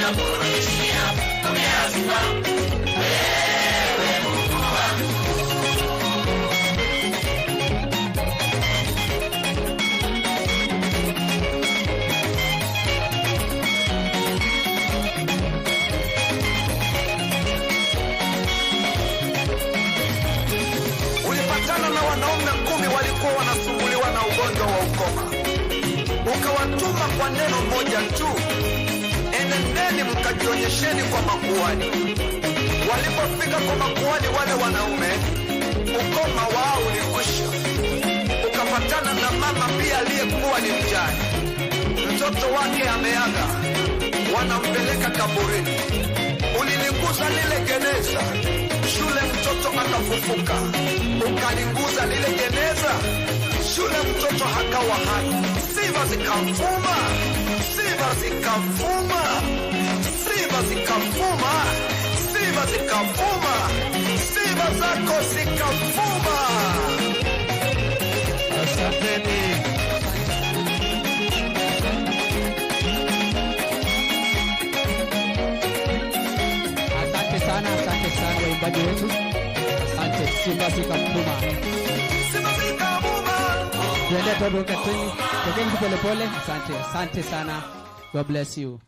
Ninakurudishia, pokea sifa. Wewe Mungu wangu. Ulipatana na wanaume 10 walikuwa wanasumbuliwa na ugonjwa wa ukoma. Ukawatuma kwa neno moja tu, enendeni mkajionyesheni kwa makuhani. Walipofika kwa makuhani wale wanaume, ukoma wao ulikwisha. Ukapatana na mama pia aliyekuwa ni mjane, mtoto wake ameaga, wanampeleka kaburini. Uliliguza lile jeneza, shule mtoto akafufuka. Ukaliguza lile jeneza, shule mtoto hakawa hai. Sifa zikavuma, sifa zikavuma, sifa zikavuma, sifa zikavuma, sifa zako zikavuma. Asanteni. Asante sana, asante sana waimbaji wetu. Asante, sifa zikavuma. Sifa zikavuma. Tuende tuondoke tena. Tokeni pole pole. Asante, asante sana. God bless you.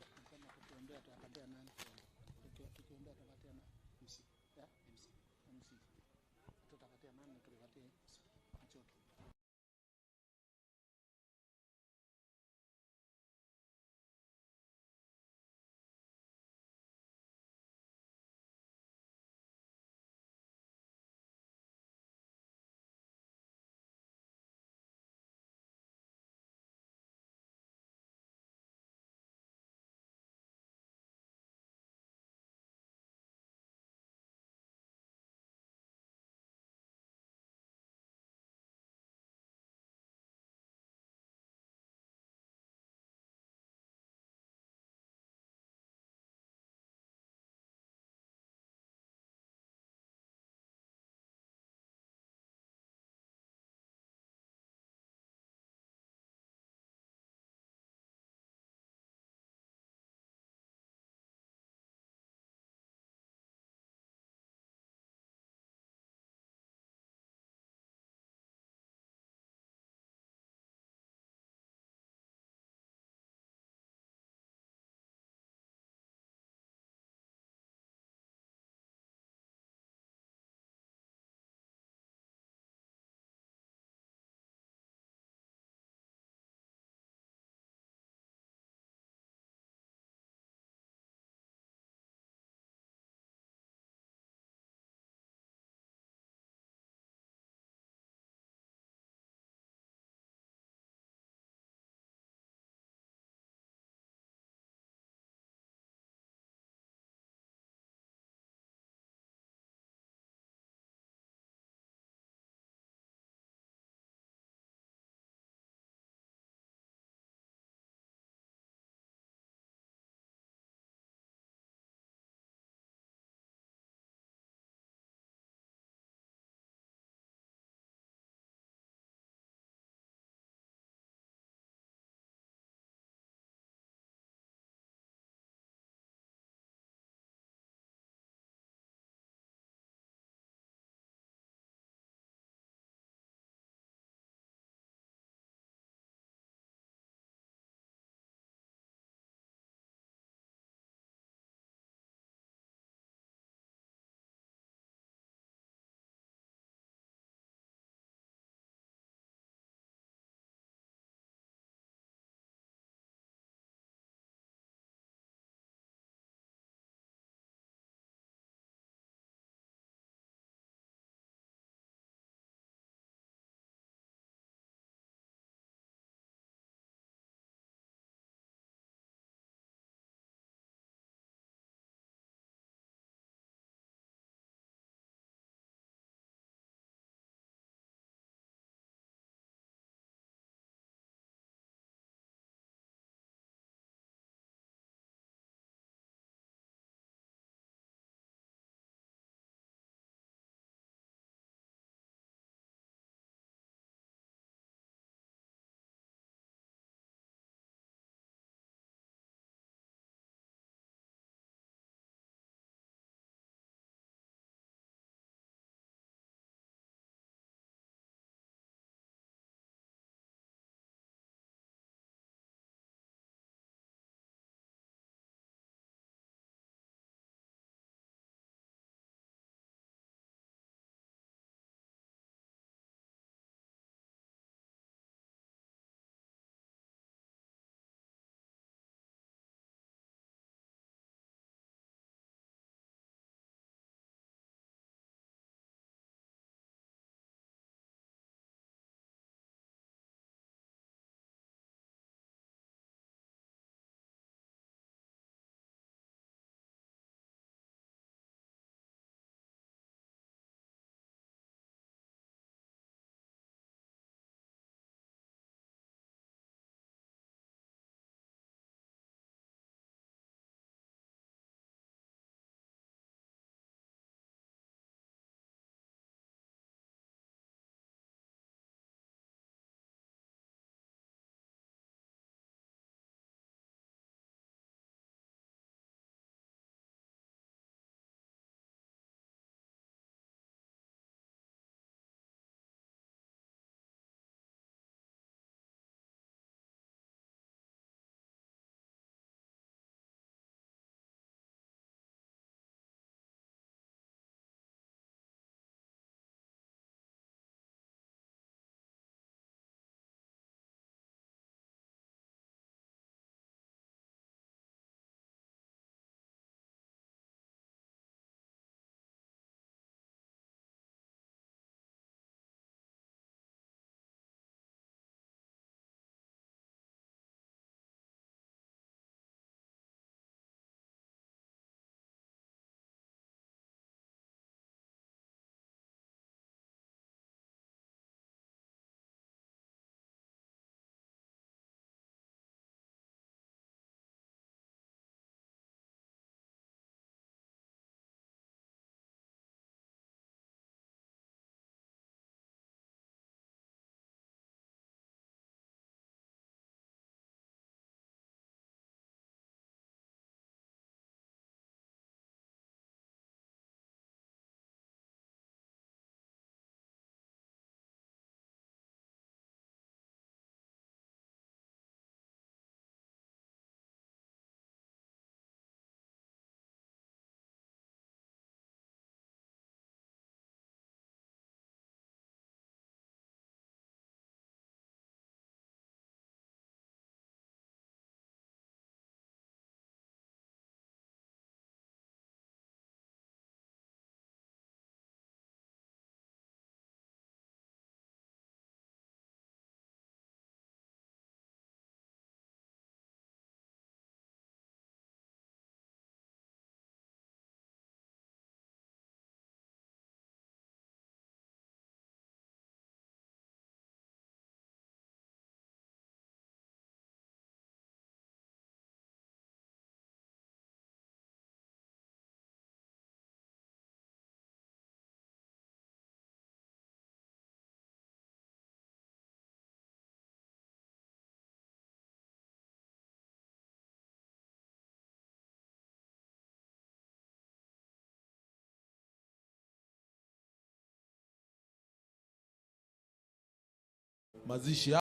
mazishi.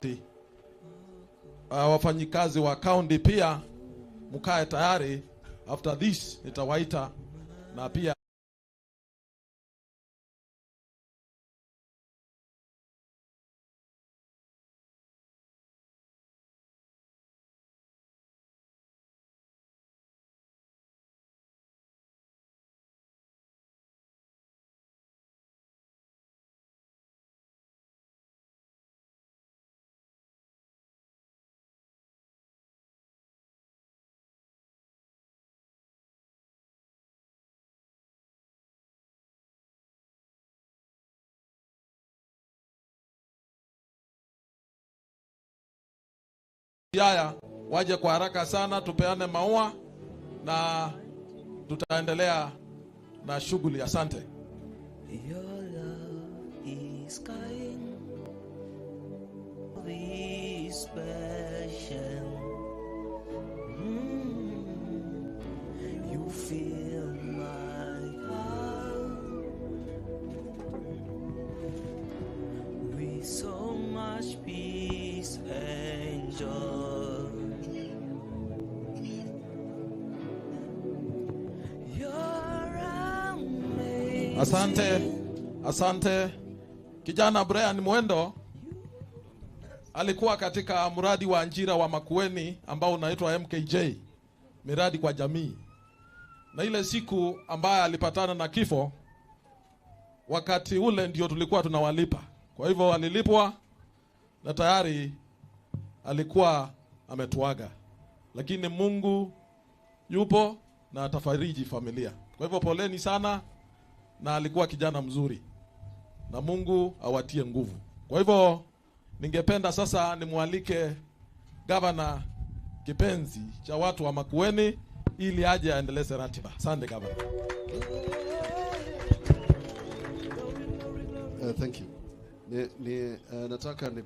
Wafanyikazi wa county pia mkae tayari. After this nitawaita na pia haya waje kwa haraka sana, tupeane maua na tutaendelea na shughuli. Asante. Your love is kind, is special. You fill my heart with so much peace and joy. You're amazing. Asante, asante. Kijana Brian Mwendo alikuwa katika mradi wa ajira wa Makueni ambao unaitwa MKJ, miradi kwa jamii. Na ile siku ambaye alipatana na kifo, wakati ule ndio tulikuwa tunawalipa. Kwa hivyo walilipwa na tayari alikuwa ametuaga. Lakini Mungu yupo na atafariji familia. Kwa hivyo poleni sana, na alikuwa kijana mzuri, na Mungu awatie nguvu. Kwa hivyo ningependa sasa nimwalike gavana kipenzi cha watu wa Makueni ili aje aendeleze ratiba. Asante gavana. Thank you. Nataka ni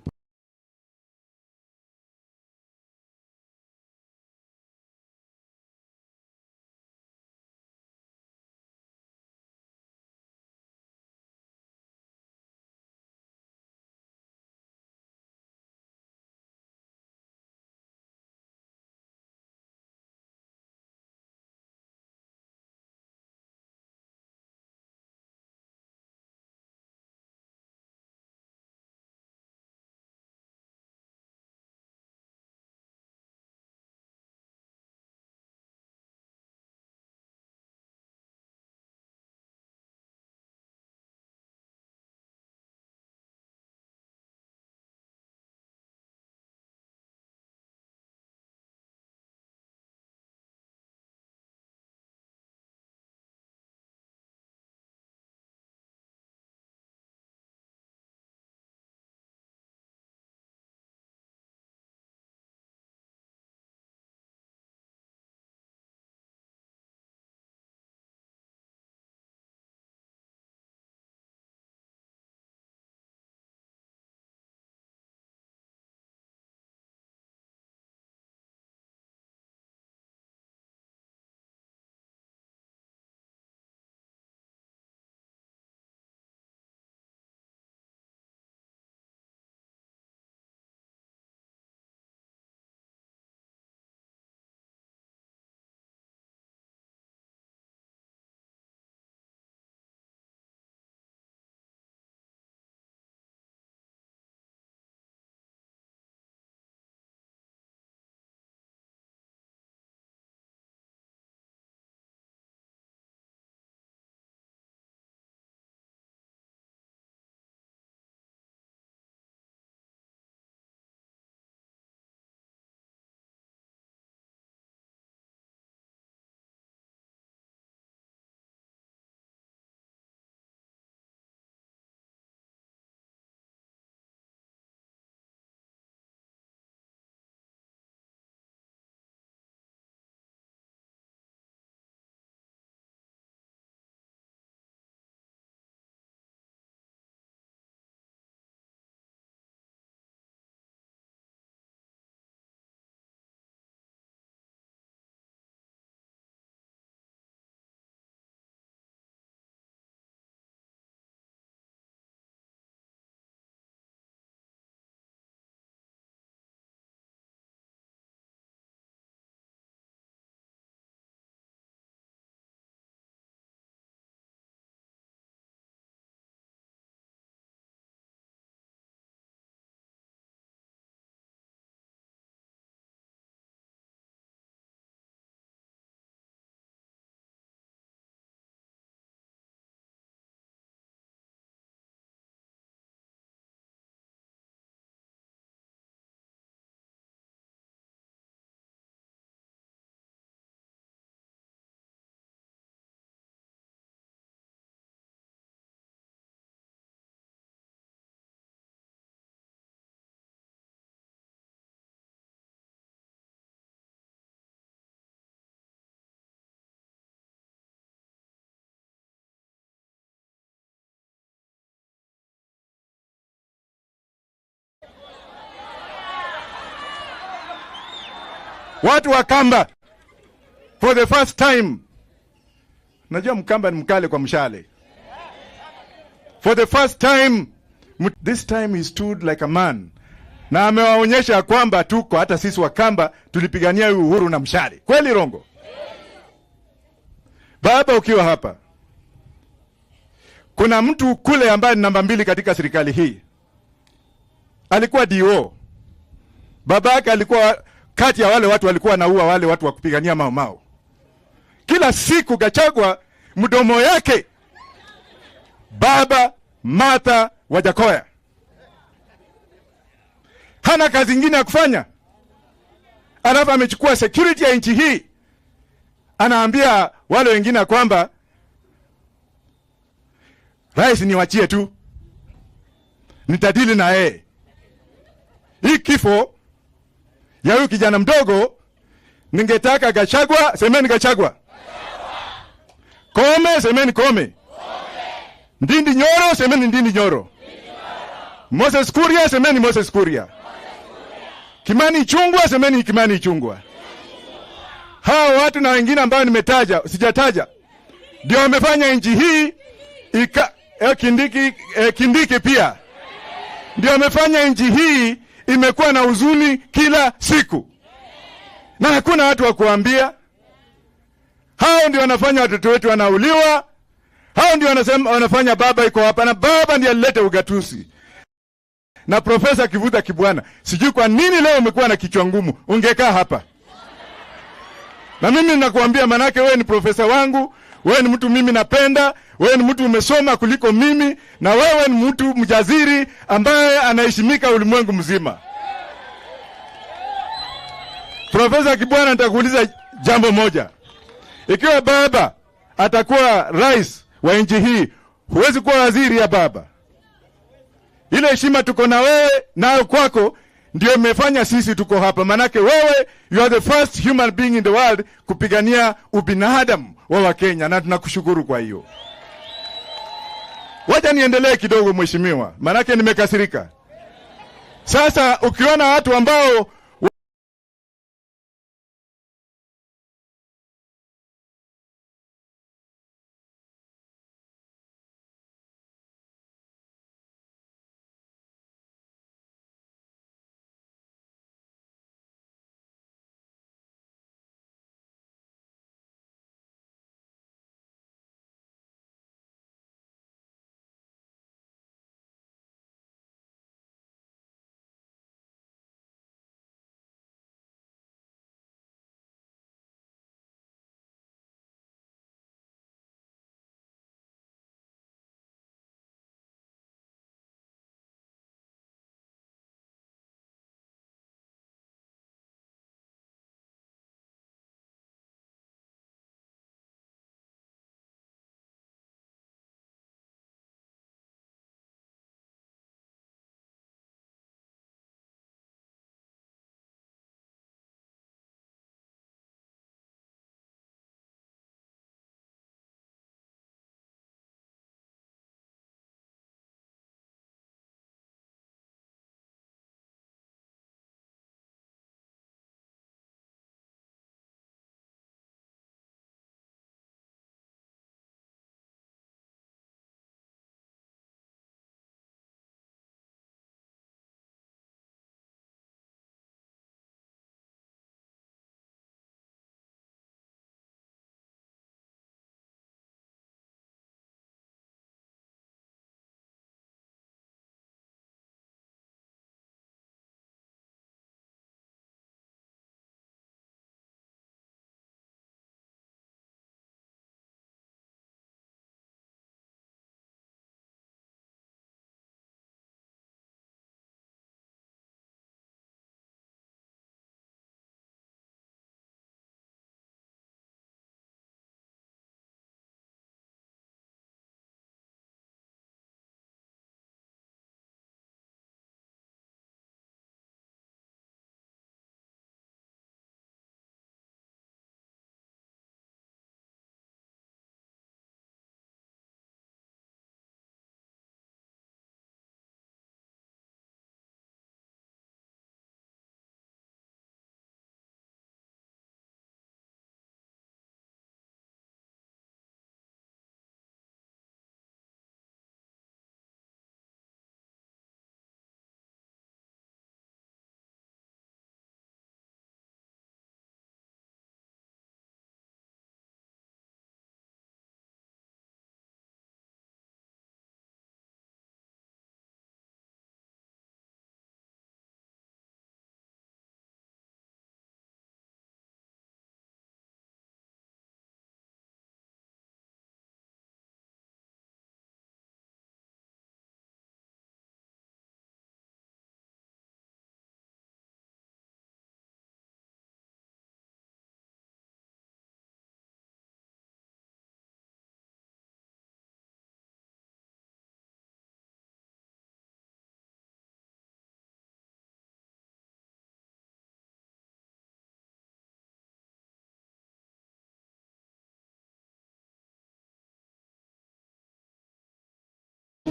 Watu wa Kamba, for the first time, najua Mkamba ni mkale kwa mshale. For the first time, this time he stood like a man. Na amewaonyesha kwamba tuko, hata sisi wa Kamba tulipigania uhuru na mshale. Kweli Rongo? Baba, ukiwa hapa, kuna mtu kule ambaye ni namba 2 katika serikali hii. Alikuwa DO. Babake alikuwa kati ya wale watu walikuwa wanaua wale watu wa kupigania Mau Mau. Kila siku Gachagua mdomo yake Baba Martha Wajackoyah. Hana kazi nyingine ya kufanya. Alafu amechukua security ya nchi hii. Anaambia wale wengine kwamba rais niwachie tu, nitadili na yeye. Hii kifo ya huyu kijana mdogo, ningetaka Gachagua, semeni Gachagua. Kome, semeni Kome. Ndindi Nyoro, semeni Ndindi Nyoro. Moses Kuria, semeni Moses Kuria. Kimani Ichung'wah, semeni Kimani Ichung'wah. Hao watu na wengine ambao nimetaja, sijataja, ndio wamefanya nchi hii Kindiki pia ndio wamefanya nchi hii imekuwa na huzuni kila siku. Na hakuna watu wa kuambia. Hao ndio wanafanya watoto wetu wanauliwa. Hao ndio wanasema wanafanya baba iko hapa, na baba ndiye alileta ugatuzi. Na Profesa Kivuta Kibwana, sijui kwa nini leo umekuwa na kichwa ngumu, ungekaa hapa. Na mimi ninakuambia, manake wewe ni profesa wangu, wewe ni mtu mimi napenda, wewe ni mtu umesoma kuliko mimi, na wewe ni mtu mjaziri ambaye anaheshimika ulimwengu mzima. Profesa Kibwana, nitakuuliza jambo moja. Ikiwa baba atakuwa rais wa nchi hii, huwezi kuwa waziri ya baba. Ile heshima tuko na wewe nayo kwako ndio imefanya sisi tuko hapa. Manake wewe, you are the first human being in the world kupigania ubinadamu wa Wakenya, na tunakushukuru kwa hiyo. Wacha niendelee kidogo mheshimiwa, manake nimekasirika. Sasa ukiona watu ambao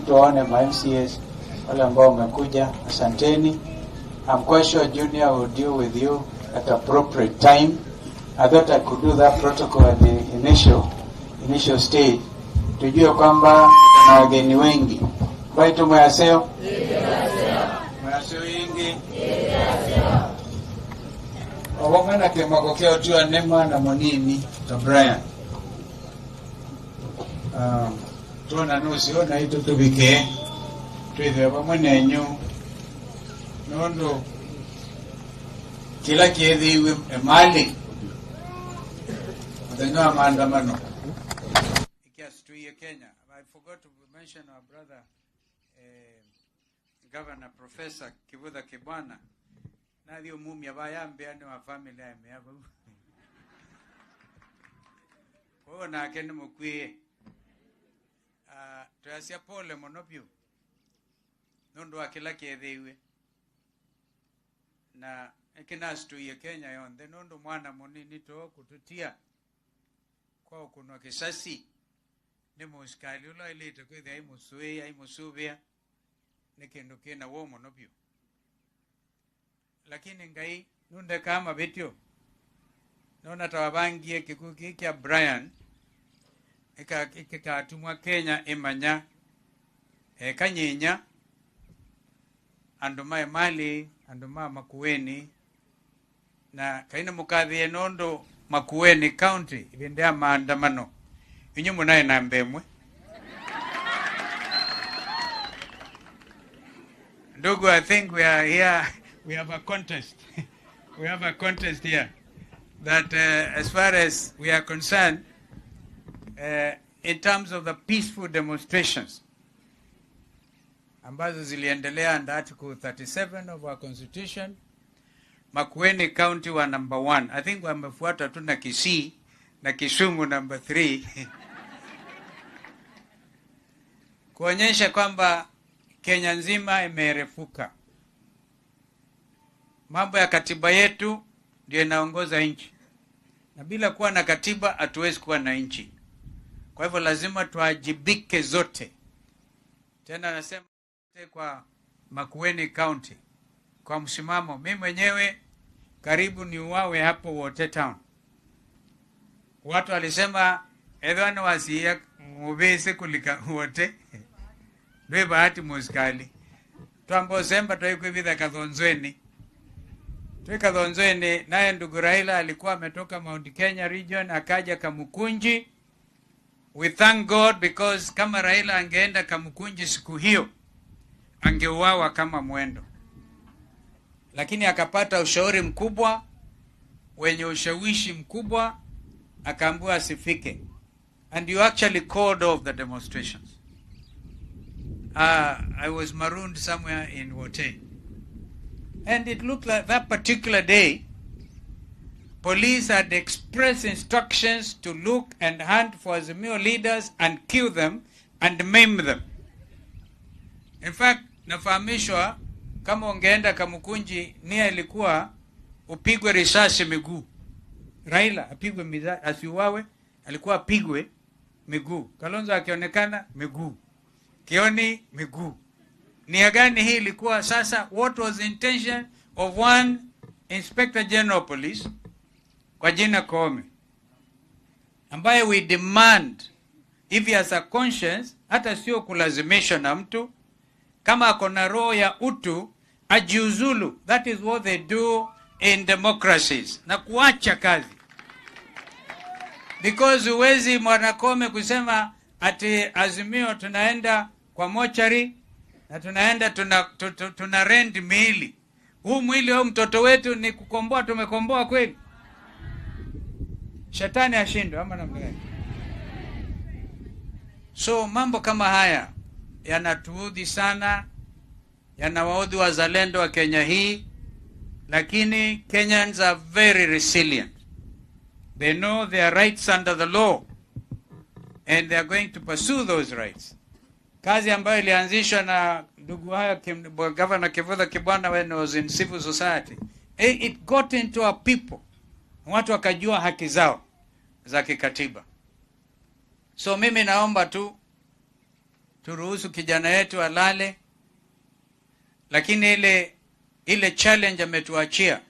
Tuwaone ma MCAs wale ambao wamekuja, asanteni. I'm quite sure Junior will deal with you at appropriate time. I thought I could do that protocol at the initial stage. Tujue kwamba na wageni wengi. Baitu mwaseo? Mwaseo ingi. Obongana ke makokeo tu anema na monini ta Brian. Tuona nusi ona itu tubike. Twithe pamwe nenyu. Nondo kila kiethiwe emali. Muthenya wa maandamano. Ikiasituie Kenya. I forgot to mention our brother Governor Professor Kivutha Kibwana. Nathio mumia bayambe ni wa family ame abo. Kwa nake ni mukwie. Twasia pole muno biu. Nundu wa kila kiethiwe. Na ikinasituie Kenya yonthe nundu mwana munini to kututia kwa kunwa kisasi ni musikali ula ilite kwithia aimusui aimusuvia ni kindu kina wo muno biu. Lakini ngai nunde kama betio nona tawabangie kikuki kia Brian ikikatumwa Kenya imanya kanyinya andu mae mali andu ma Makueni na kaina mukathie nondo Makueni County ibinde ya maandamano inyu munaye na mbemwe. Ndugu, I think we are here, we have a contest. We have a contest here that as far as we are concerned, in terms of the peaceful demonstrations ambazo ziliendelea under Article 37 of our Constitution, Makueni County wa number 1. I think wamefuata tu na Kisii na Kisumu number 3. Kuonyesha kwamba Kenya nzima imerefuka. Mambo ya katiba yetu ndio inaongoza nchi. Na bila kuwa na katiba hatuwezi kuwa na nchi. Kwa hivyo lazima tuajibike zote. Tena nasema kwa Makueni County kwa msimamo, mimi mwenyewe karibu ni uwawe hapo Wote Town. Watu walisema edhwana wasiya mubese kulika wote. Ndio bahati musikali. Twambo semba twaikuivitha Kathonzweni. Twe Kathonzweni naye ndugu Raila alikuwa ametoka Mount Kenya region akaja Kamukunji. We thank God because kama Raila angeenda Kamukunji siku hiyo angeuawa kama mwendo. Lakini akapata ushauri mkubwa wenye ushawishi mkubwa, akaambiwa asifike. And you actually called off the demonstrations. I was marooned somewhere in Wote. And it looked like that particular day, police had express instructions to look and hunt for Azimio leaders and kill them and maim them. In fact, nafahamishwa kama ungeenda Kamukunji, nia ilikuwa upigwe risasi miguu. Raila apigwe, asiuawe, alikuwa apigwe miguu. Kalonzo akionekana miguu. Kioni miguu. Nia gani hii ilikuwa sasa? What was the intention of one Inspector General of Police kwa jina Koome, ambaye we demand if he has a conscience, hata sio kulazimishwa na mtu, kama ako na roho ya utu ajiuzulu. That is what they do in democracies, na kuacha kazi. Because huwezi Mwanakome kusema ati Azimio tunaenda kwa mochari na tunaenda tuna rent miili. Huu mwili au mtoto wetu ni kukomboa, tumekomboa kweli? Shetani ashindwe ama namna gani? So mambo kama haya yanatuudhi sana, yanawaudhi wazalendo wa Kenya hii, lakini Kenyans are very resilient. They know their rights under the law and they are going to pursue those rights. Kazi ambayo ilianzishwa na ndugu haya Governor Kivutha Kibwana when he was in civil society, it got into our people. Watu wakajua haki zao za kikatiba. So mimi naomba tu Turuhusu kijana yetu alale, lakini ile challenge ametuachia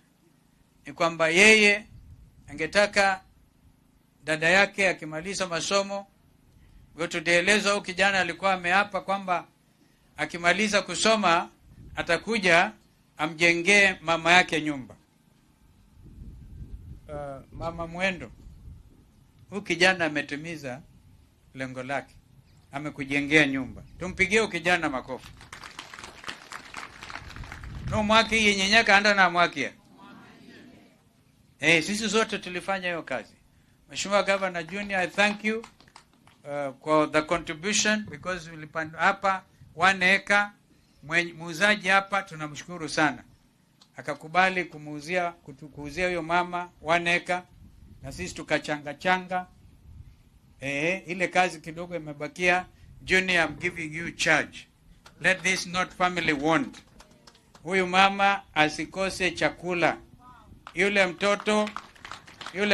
ni kwamba yeye angetaka dada yake akimaliza masomo. Kwa tulielezwa huyu kijana alikuwa ameapa kwamba akimaliza kusoma atakuja amjengee mama yake nyumba. Mama Mwendo, huyu kijana ametimiza lengo lake, amekujengea nyumba. Tumpigie huyu kijana makofi. No mwaki yenyenyeka anda na mwakia. Sisi zote tulifanya hiyo kazi. Mheshimiwa Governor Junior, I thank you for the contribution, because ulipanda hapa 1 acre, muuzaji hapa tunamshukuru sana. Akakubali kuuzia huyo mama 1 acre na sisi tukachanga changa. Ile kazi kidogo imebakia. Junior, I'm giving you charge. Let this not family want. Huyu mama asikose chakula. Yule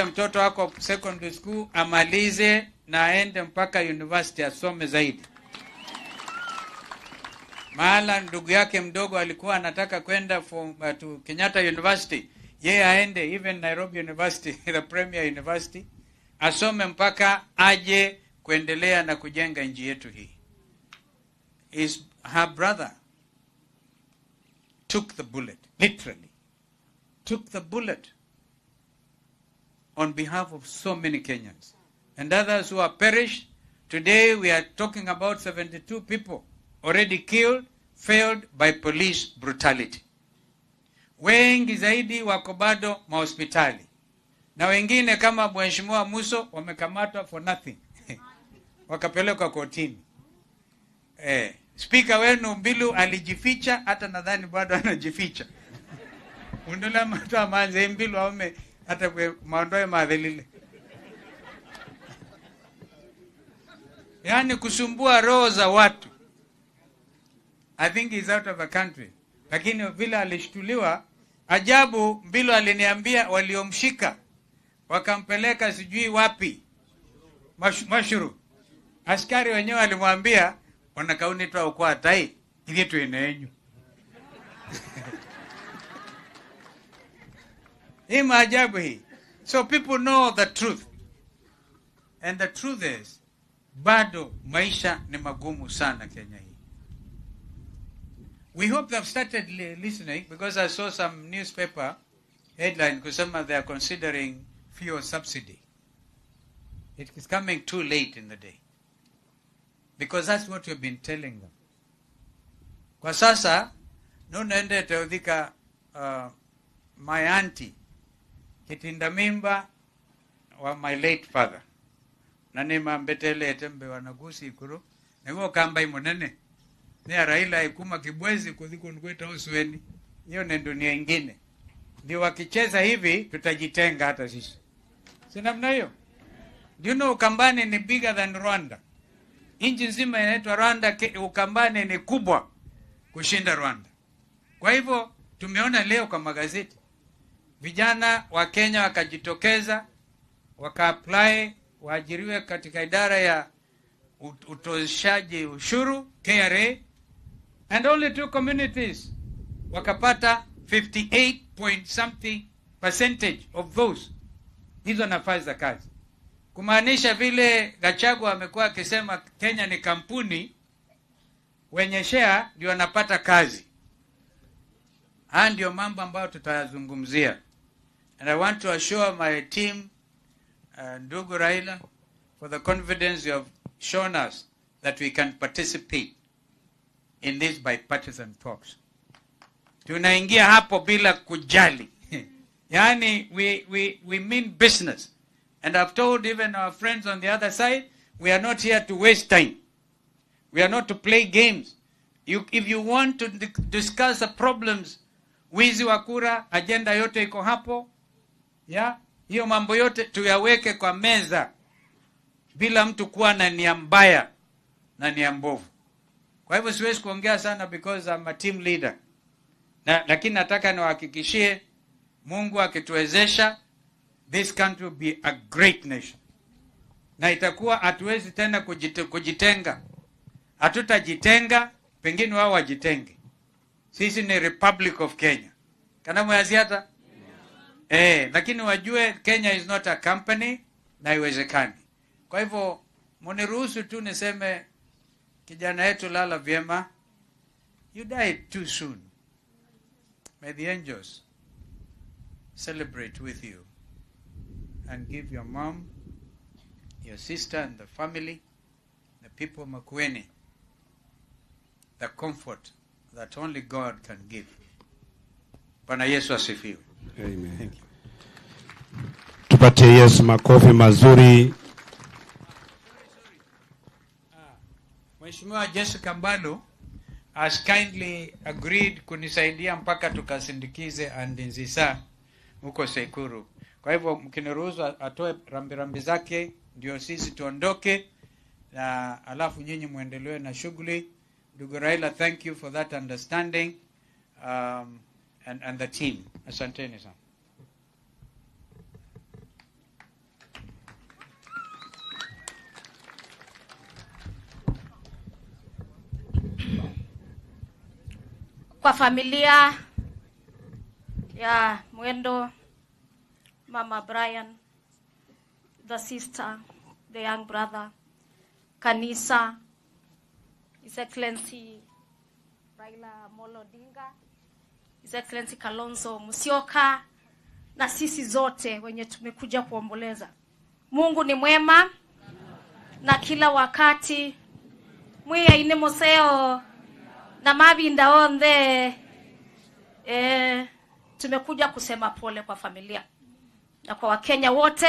mtoto ako secondary school amalize na aende mpaka university asome zaidi. Mahala ndugu yake mdogo alikuwa anataka kwenda to Kenyatta University, yeye aende even Nairobi University, the premier university, asome mpaka aje kuendelea na kujenga nchi yetu hii. Her brother took the bullet, literally took the bullet on behalf of so many Kenyans and others who are perished. Today we are talking about 72 people already killed, failed by police brutality. Wengi zaidi wako bado mahospitali, na wengine kama Mheshimiwa Muso wamekamatwa for nothing wakapelekwa kotini. Speaker wenu Mbilu alijificha, hata nadhani bado anajificha. Undola mtu amanze Mbilu aume hata kwa maondoe madhelile. Yaani kusumbua roho za watu. I think he's out of the country. Lakini vile alishtuliwa, ajabu Mbilu aliniambia waliomshika wakampeleka sijui wapi. Mashuru. Askari wenyewe walimwambia wanakauni tu kwa tai ili tu enenyu. Hii maajabu hii. So people know the truth. And the truth is, bado maisha ni magumu sana Kenya hii. We hope they've started listening, because I saw some newspaper headline kusema they are considering fuel subsidy. It is coming too late in the day. Because that's what we've been telling them. Kwa sasa, nunaende teudhika my auntie, kitinda mimba wa my late father. Nani mambetele etembe wanagusi ikuru. Niwo kamba imonene. Ni Raila ikuma kibwezi kuliko nkweta usueni. Hiyo ni dunia ingine. Ndio wakicheza hivi tutajitenga hata sisi. Si namna hiyo? Do you know Ukambani ni bigger than Rwanda? Nchi nzima inaitwa Rwanda, Ukambani ni kubwa kushinda Rwanda. Kwa hivyo tumeona leo kwa magazeti vijana wa Kenya wakajitokeza waka-apply waajiriwe katika idara ya utoshaji ushuru KRA, and only 2 communities wakapata 58 point something percentage of those hizo nafasi za kazi. Kumaanisha vile Gachagua amekuwa akisema Kenya ni kampuni, wenye share ndio wanapata kazi. Haya ndio mambo ambayo tutayazungumzia. And I want to assure my team, ndugu Raila, for the confidence you have shown us that we can participate in these bipartisan talks. Tunaingia hapo bila kujali. Yani we mean business. And I've told even our friends on the other side, we are not here to waste time. We are not to play games. If you want to discuss the problems, wizi wa kura, agenda yote iko hapo. Yeah? Hiyo mambo yote tuyaweke kwa meza bila mtu kuwa na nia mbaya na nia mbovu. Kwa hivyo siwezi kuongea sana because I'm a team leader. Lakini nataka niwahakikishie, Mungu akituwezesha, this country will be a great nation. Na itakuwa hatuwezi tena kujitenga. Hatutajitenga, pengine wao wajitenge. Sisi ni Republic of Kenya. Kana mwaziata? Lakini wajue Kenya is not a company na haiwezekani. Kwa hivyo mniruhusu tu niseme kijana yetu lala vyema. You died too soon. May the angels celebrate with you and give your mom, your sister and the family, the people of Makueni, the comfort that only God can give. Bwana Yesu asifiwe. Amen. Thank you. Tupatie Yesu makofi mazuri. Mheshimiwa Jessica Mbalu has kindly agreed kunisaidia mpaka tukasindikize Andinzisa huko Sekuru. Kwa hivyo mkiniruhusu atoe rambirambi zake ndio sisi tuondoke, na alafu nyinyi muendelee na shughuli. Ndugu Raila, thank you for that understanding and the team. Asanteni sana. Kwa familia ya Mwendo, Mama Brian, the sister, the young brother, kanisa, His Excellency Raila Amolo Odinga, His Excellency Kalonzo Musyoka, na sisi zote wenye tumekuja kuomboleza. Mungu ni mwema na kila wakati. Mwiya ine moseo na mabinda onde. Tumekuja kusema pole kwa familia na kwa Wakenya wote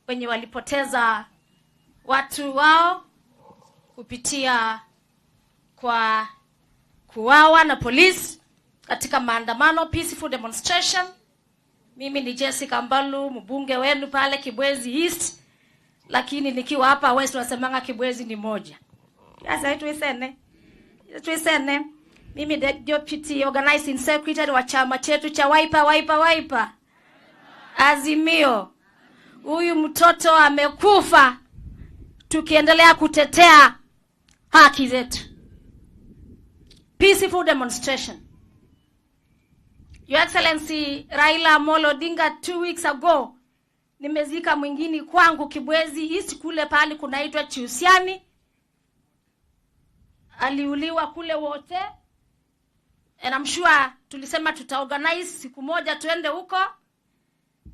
wenye walipoteza watu wao kupitia kwa kuuawa na polisi katika maandamano, peaceful demonstration. Mimi ni Jessica Mbalu, mbunge wenu pale Kibwezi East, lakini nikiwa hapa West wasemanga Kibwezi ni moja. Sasa tuisene. Mimi deputy organizing secretary wa chama chetu cha Wiper Wiper Wiper Azimio. Huyu mtoto amekufa tukiendelea kutetea haki zetu. Peaceful demonstration. Your Excellency Raila Amolo Odinga, 2 weeks ago nimezika mwingine kwangu Kibwezi East kule pali kunaitwa Chiusiani. Aliuliwa kule wote. And I'm sure tulisema tutaorganize siku moja tuende huko.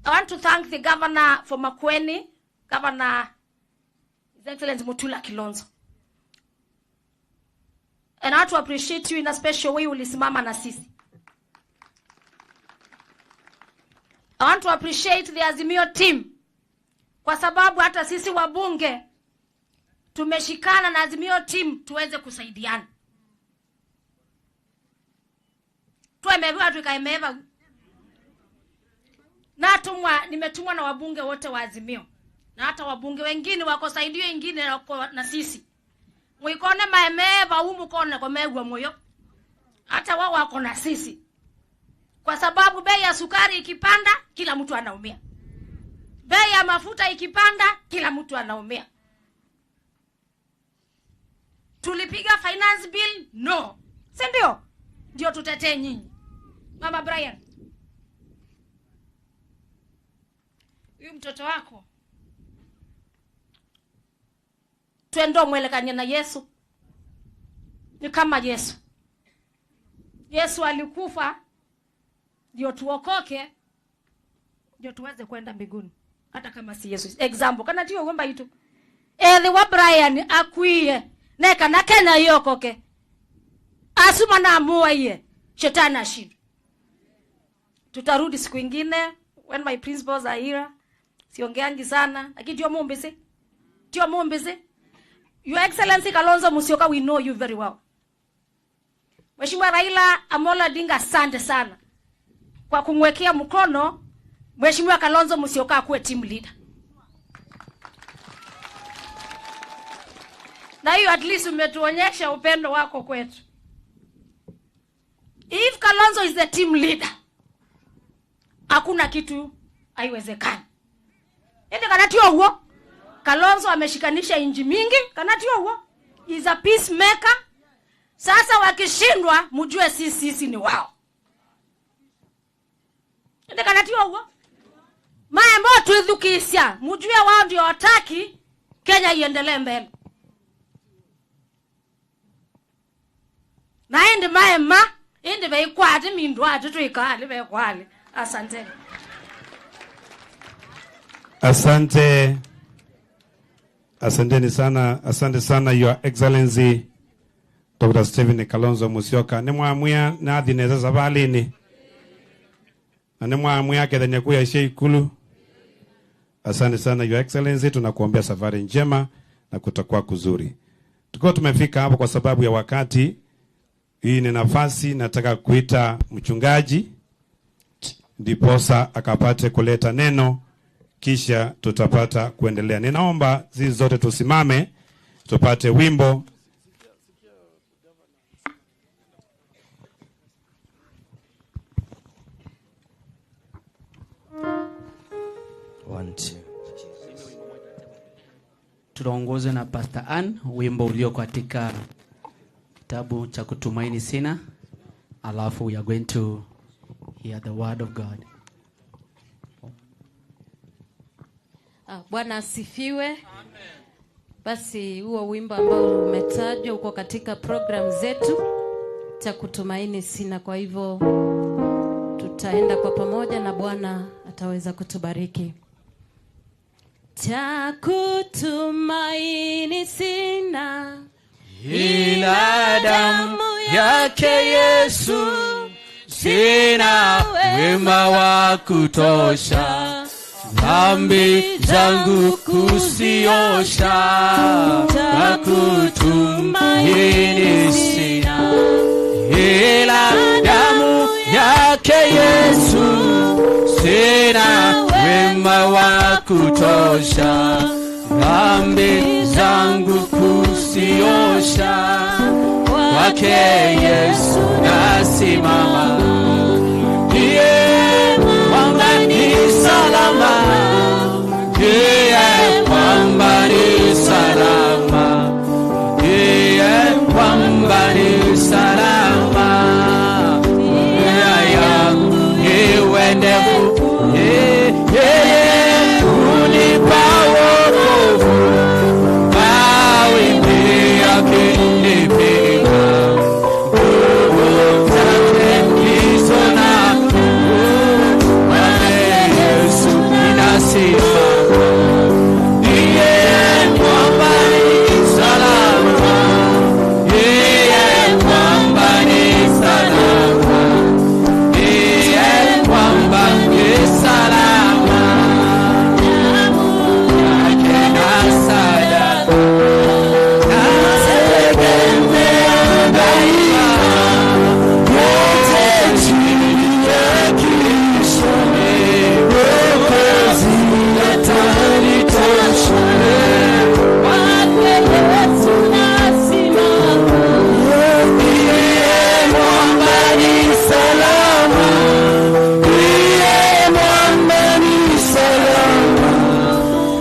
I want to thank the governor for Makueni, Governor His Excellency Mutula Kilonzo. And I want to appreciate you in a special way, ulisimama na sisi. I want to appreciate the Azimio team kwa sababu hata sisi wabunge tumeshikana na Azimio team tuweze kusaidiana. Tuemewa tukaemeva. Na tumwa nimetumwa na wabunge wote wa Azimio. Na hata wabunge wengine wako saidio wengine wako na sisi. Mwikone maemeva humu kone kwa megwa moyo. Hata wao wako na sisi. Kwa sababu bei ya sukari ikipanda kila mtu anaumia. Bei ya mafuta ikipanda kila mtu anaumia. Tulipiga finance bill? No. Si ndio? Ndio tutetee nyinyi. Mama Brian, huyu mtoto wako twendo mwelekanye na Yesu. Ni kama Yesu. Yesu alikufa ndio tuokoke, ndio tuweze kwenda mbinguni. Hata kama si Yesu. Example kana ndio ngomba itu. Ethe wa Brian akwiye neka na Kenya yokoke. Asuma na amua iye. Shetani ashindwe. Tutarudi siku ingine when my principals are here. Siongeangi sana, lakini ndio mumbisi. Ndio mumbisi. Your Excellency Kalonzo Musyoka, we know you very well. Mheshimiwa Raila Amolo Odinga, asante sana kwa kumwekea mkono Mheshimiwa Kalonzo Musyoka akuwe team leader. Na hiyo at least umetuonyesha upendo wako kwetu. If Kalonzo is the team leader, hakuna kitu haiwezekani. Ende kanatio huo. Kalonzo ameshikanisha inji mingi, kanatio huo. Is a peacemaker. Sasa wakishindwa mjue sisi ni wao. Ndekanatiwa huo. Maembo tuithukisya, mjue wao ndio wataki Kenya iendelee mbele. Na indi maema indi beikwati mindwati tuikali beikwali. Asante. Asante. Asanteni sana, asante sana Your Excellency Dr. Stephen Kalonzo Musyoka. Ni mwamwia na athineza sabalini. Na ni mwamwia kethenya kuya Sheikulu. Asante sana Your Excellency, tunakuombea safari njema na kutakuwa kuzuri. Tuko tumefika hapo kwa sababu ya wakati. Hii ni nafasi nataka kuita mchungaji ndiposa akapate kuleta neno, kisha tutapata kuendelea. Ninaomba sisi zote tusimame tupate wimbo. One, two. Tunaongozwa na Pastor Ann, wimbo ulio katika kitabu cha Kutumaini Sina. Alafu we are going to hear the word of God. Bwana asifiwe. Amen. Basi huo wimbo ambao umetajwa uko katika program zetu cha Kutumaini Sina. Kwa hivyo tutaenda kwa pamoja na Bwana ataweza kutubariki. Cha kutumaini sina ila damu yake Yesu, sina wema wa kutosha, dhambi zangu kuziosha. Cha kutumaini sina ila damu yake Yesu, sina wema wa kutosha, dhambi zangu kuziosha. Kwake Yesu nasimama, ndiye mwamba ni salama, ndiye mwamba ni salama, ndiye mwamba ni salama. Njia yangu iwe ndefu, yeye hunipa wokovu, mawimbi yakinipiga, nguvu zake ndizo na kwake Yesu ninasimama, ndiye mwamba ni salama, ndiye mwamba ni salama, ndiye mwamba ni salama. Yake na sadaka nategemea daima, yote chini ya Kristo, Mwokozi atanitosha. Kwake Yesu nasimama, Ndiye mwamba ni salama, ndiye mwamba ni salama,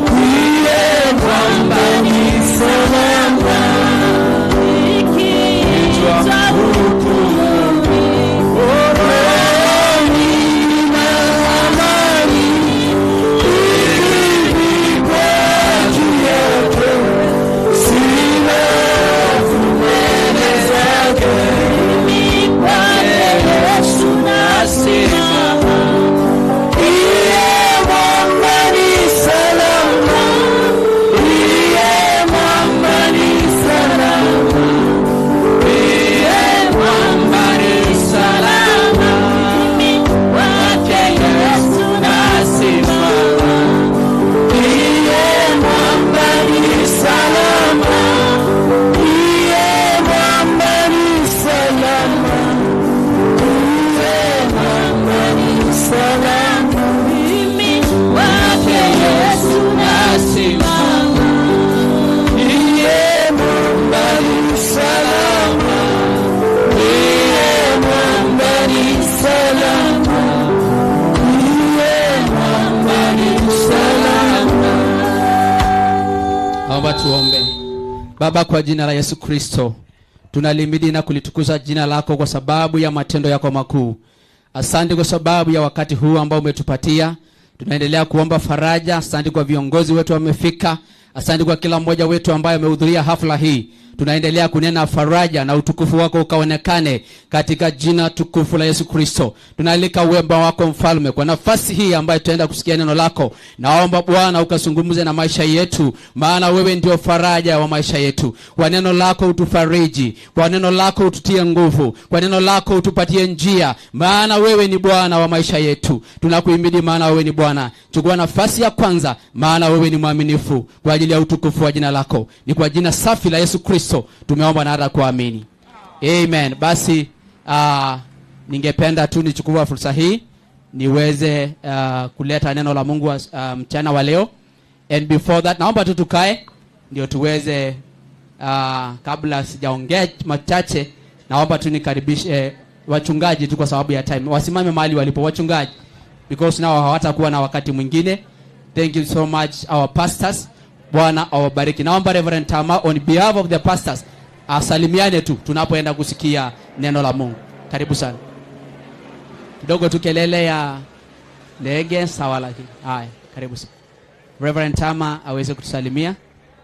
ndiye mwamba ni salama. nikiitwa hukumuni, Rohoni na amani, ili kwa ajili yake, sina hofu mbele zake. kwake Yesu nasimama, Ndiye mwamba ni salama, ndiye mwamba ni salama, ndiye mwamba ni salama. kwake Yesu Nasimama, ndiye mwamba ni salama, ndiye mwamba ni salama, ndiye mwamba ni salama. Mimi kwake Yesu nasimama, Ndiye mwamba ni salama, ndiye mwamba ni salama, ndiye mwamba ni salama. Naomba tuombe. Baba, kwa jina la Yesu Kristo, tunalimidi na kulitukuza jina lako kwa sababu ya matendo yako makuu. Asante kwa sababu ya wakati huu ambao umetupatia. Tunaendelea kuomba faraja. Asante kwa viongozi wetu wamefika. Asante kwa kila mmoja wetu ambaye amehudhuria hafla hii. Tunaendelea kunena faraja na utukufu wako ukaonekane katika jina tukufu la Yesu Kristo. Tunaalika wema wako Mfalme kwa nafasi hii ambayo tutaenda kusikia neno lako. Naomba Bwana ukazungumze na maisha yetu, maana wewe ndio faraja wa maisha yetu. Kwa neno lako utufariji, kwa neno lako ututie nguvu, kwa neno lako utupatie njia, maana wewe ni Bwana wa maisha yetu. Tunakuhimidi maana wewe ni Bwana. Chukua nafasi ya kwanza, maana wewe ni mwaminifu, kwa ajili ya utukufu wa jina lako. Ni kwa jina safi la Yesu Kristo tumeomba na hata kuamini. Amen. Basi ningependa tu nichukue fursa hii niweze kuleta neno la Mungu mchana wa leo. And before that, naomba tu tukae ndio tuweze, kabla sijaongea machache, naomba tu nikaribishe wachungaji tu kwa sababu ya time. Wasimame mahali walipo wachungaji, because nao hawatakuwa na wakati mwingine. Thank you so much, our pastors. Bwana awabariki. Naomba Reverend Tama on behalf of the pastors asalimiane tu tunapoenda kusikia neno la Mungu. Karibu sana. Kidogo tu kelele ya ndege sawa, lakini haya, karibu sana. Reverend Tama aweze kutusalimia.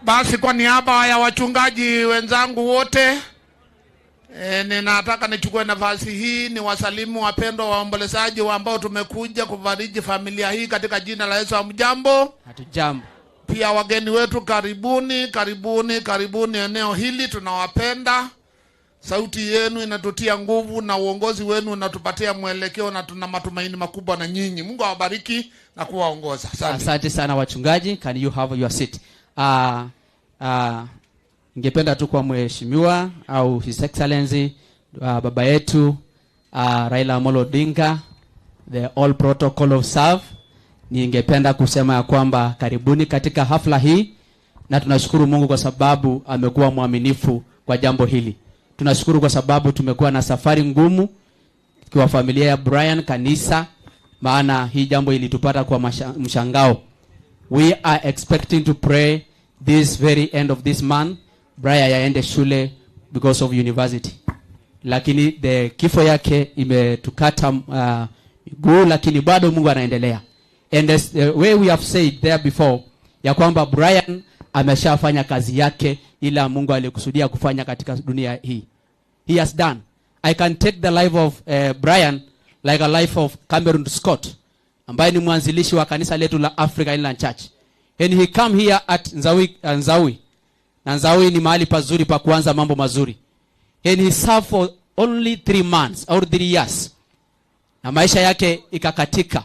Basi kwa niaba ya wachungaji wenzangu wote, ninataka nichukue nafasi hii niwasalimu wapendwa waombolezaji ambao tumekuja kufariji familia hii katika jina la Yesu. Hamjambo? Hatujambo. Pia wageni wetu, karibuni, karibuni, karibuni eneo hili, tunawapenda. Sauti yenu inatutia nguvu na uongozi wenu unatupatia mwelekeo na tuna matumaini makubwa na nyinyi. Mungu awabariki na kuwaongoza. Asante. Asante sana wachungaji. Can you have your seat? Ningependa tu kwa mheshimiwa au His Excellency, baba yetu, Raila Amolo Odinga, the all protocol observed. Ningependa kusema ya kwamba karibuni katika hafla hii, na tunashukuru Mungu kwa sababu amekuwa mwaminifu kwa jambo hili. Tunashukuru kwa sababu tumekuwa na safari ngumu kwa familia ya Brian, kanisa, maana hii jambo ilitupata kwa mshangao. We are expecting to pray this very end of this month Brian aende shule because of university. Lakini the kifo yake imetukata miguu, lakini bado Mungu anaendelea. And as the way we have said there before, ya kwamba Brian ameshafanya kazi yake ila Mungu alikusudia kufanya katika dunia hii. He has done. I can take the life of Brian like a life of Cameron Scott, ambaye ni mwanzilishi wa kanisa letu la Africa Inland Church. And he come here at Nzaui, Nzaui. Na Nzaui ni mahali pazuri pa kuanza mambo mazuri. And he served for only 3 months or 3 years. Na maisha yake ikakatika.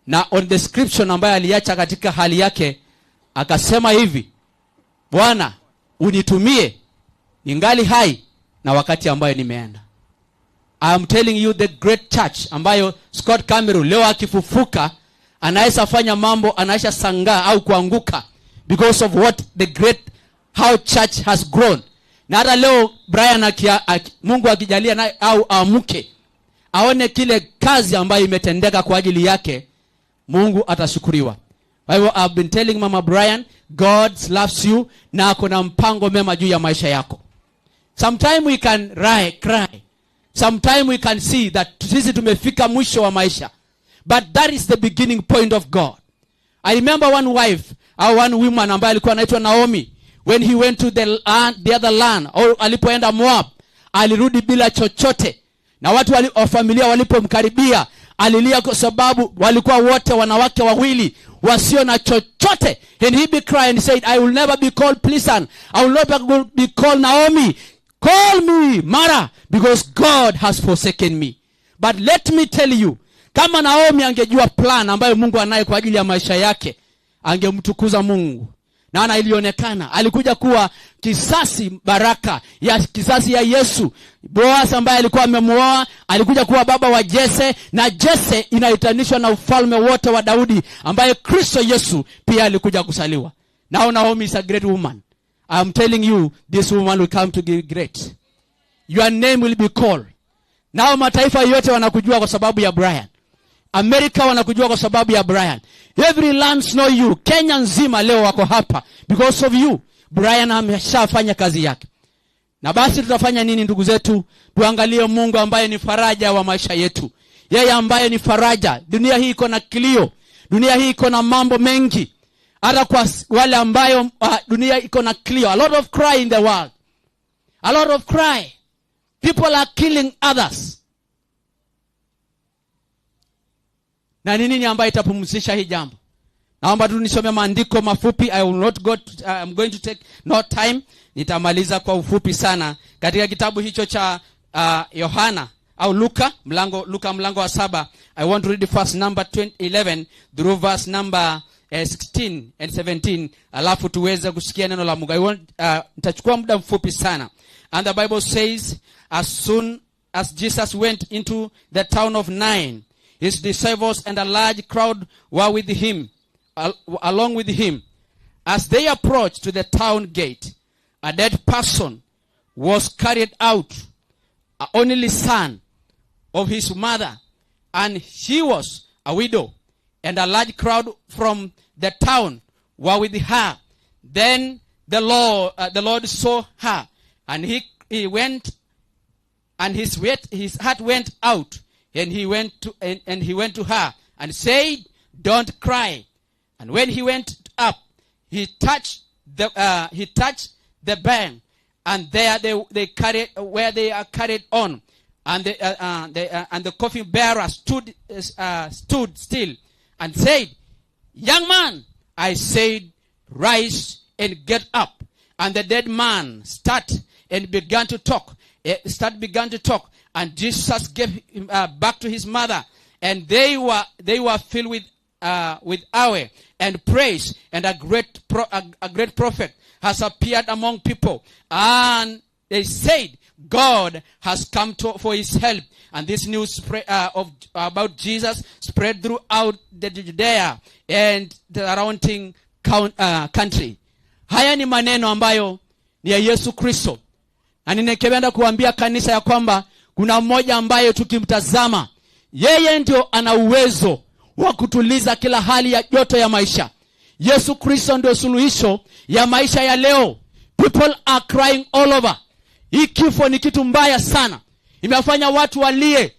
Na on description ambayo aliacha katika hali yake, akasema hivi: Bwana, unitumie ningali hai na wakati ambayo nimeenda. I am telling you, the great church ambayo Scott Cameron leo akifufuka anaweza fanya mambo, anaweza sangaa au kuanguka because of what the great how church has grown. Na hata leo Brian Mungu akijalia naye au aamke aone kile kazi ambayo imetendeka kwa ajili yake, Mungu atashukuriwa. Kwa hivyo I've been telling Mama Brian, God loves you na ako na mpango mema juu ya maisha yako. Sometimes we can cry. Sometimes we can see that sisi tumefika mwisho wa maisha. But that is the beginning point of God. I remember one wife, or one woman ambaye alikuwa anaitwa Naomi. When he went to the land, the other land, or alipoenda Moab, alirudi bila chochote. Na watu wa familia walipomkaribia, alilia kwa sababu walikuwa wote wanawake wawili wasio na chochote. And he be crying and said, I will never be called Pleasant. I will never be called Naomi. Call me Mara, because God has forsaken me. But let me tell you, kama Naomi angejua plan ambayo Mungu anaye kwa ajili ya maisha yake, angemtukuza Mungu. Na ilionekana alikuja kuwa kisasi baraka ya kisasi ya Yesu. Boaz ambaye alikuwa amemuoa alikuja kuwa baba wa Jesse, na Jesse inaitanishwa na ufalme wote wa Daudi ambaye Kristo Yesu pia alikuja kusaliwa. Now Naomi is a great woman. I am telling you, this woman will come to be great. Your name will be called. Now mataifa yote wanakujua kwa sababu ya Brian. America wanakujua kwa sababu ya Brian. Every land know you. Kenya nzima leo wako hapa because of you. Brian ameshafanya kazi yake. Na basi tutafanya nini ndugu zetu? Tuangalie Mungu ambaye ni faraja wa maisha yetu. Yeye ambaye ni faraja. Dunia hii iko na kilio. Dunia hii iko na mambo mengi. Hata kwa wale ambayo dunia iko na kilio. A lot of cry in the world. A lot of cry. People are killing others. Na ni nini ambayo itapumzisha hii jambo? Naomba tu nisome maandiko mafupi. I will not go to, I'm going to take no time. Nitamaliza kwa ufupi sana. Katika kitabu hicho cha Yohana au Luka mlango wa 7. I want to read the verse number 11 through verse number 16 and 17. Alafu tuweze kusikia neno la Mungu. Nitachukua muda mfupi sana. And the Bible says, as soon as Jesus went into the town of Nain, his disciples and a large crowd were with him, along with him. As they approached to the town gate, a dead person was carried out, an only son of his mother, and she was a widow, and a large crowd from the town were with her. Then the Lord saw her, and he went, and his heart went out, and he went to her and said, "Don't cry." And when he went up, he touched the bank, and there they carried where they are carried on, and the coffin bearer stood still and said, "Young man, I said, rise and get up." And the dead man started and began to talk. And Jesus gave him back to his mother, and they were filled with awe and praise, and a great prophet has appeared among people. And they said, God has come for his help. And this news about Jesus spread throughout the Judea and the surrounding country. Haya ni maneno ambayo ni ya Yesu Kristo. Na ninekependa kuambia kanisa ya kwamba kuna mmoja ambaye tukimtazama, yeye ndio ana uwezo wa kutuliza kila hali ya joto ya maisha. Yesu Kristo ndio suluhisho ya maisha ya leo. People are crying all over. Hii kifo ni kitu mbaya sana. Imefanya watu walie.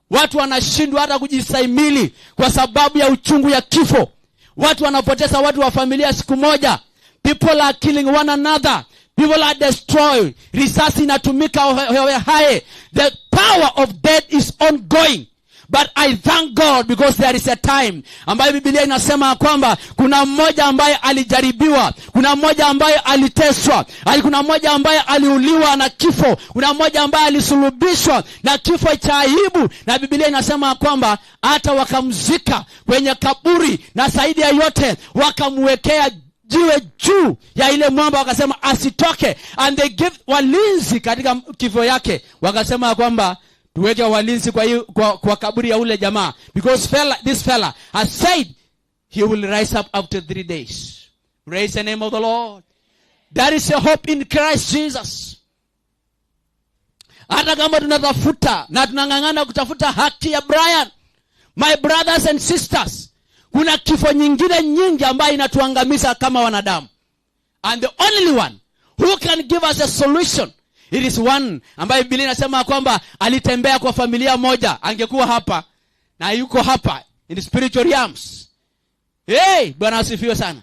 Watu wanashindwa hata kujistahimili kwa sababu ya uchungu ya kifo. Watu wanapoteza watu wa familia siku moja. People are killing one another. People are destroyed. Risasi inatumika hae. The power of death is ongoing. But I thank God because there is a time ambayo Biblia inasema kwamba kuna mmoja ambaye alijaribiwa, kuna mmoja ambaye aliteswa, kuna mmoja ambaye aliuliwa na kifo, kuna mmoja ambaye alisulubishwa na kifo cha aibu, na Biblia inasema kwamba hata wakamzika kwenye kaburi, na zaidi ya yote wakamwekea jiwe juu ya ile mwamba, wakasema asitoke. And they give walinzi katika kifo yake, wakasema kwamba tuweke walinzi kwa kaburi ya ule jamaa, because this fella has said he will rise up after 3 days. Praise the name of the Lord. There is a hope in Christ Jesus. Hata kama tunatafuta na tunang'ang'ana kutafuta haki ya Brian, my brothers and sisters, kuna kifo nyingine nyingi ambayo inatuangamiza kama wanadamu. And the only one who can give us a solution, it is one ambaye Biblia inasema kwamba alitembea kwa familia moja. Angekuwa hapa na yuko hapa in spiritual realms. Hey, Bwana asifiwe sana.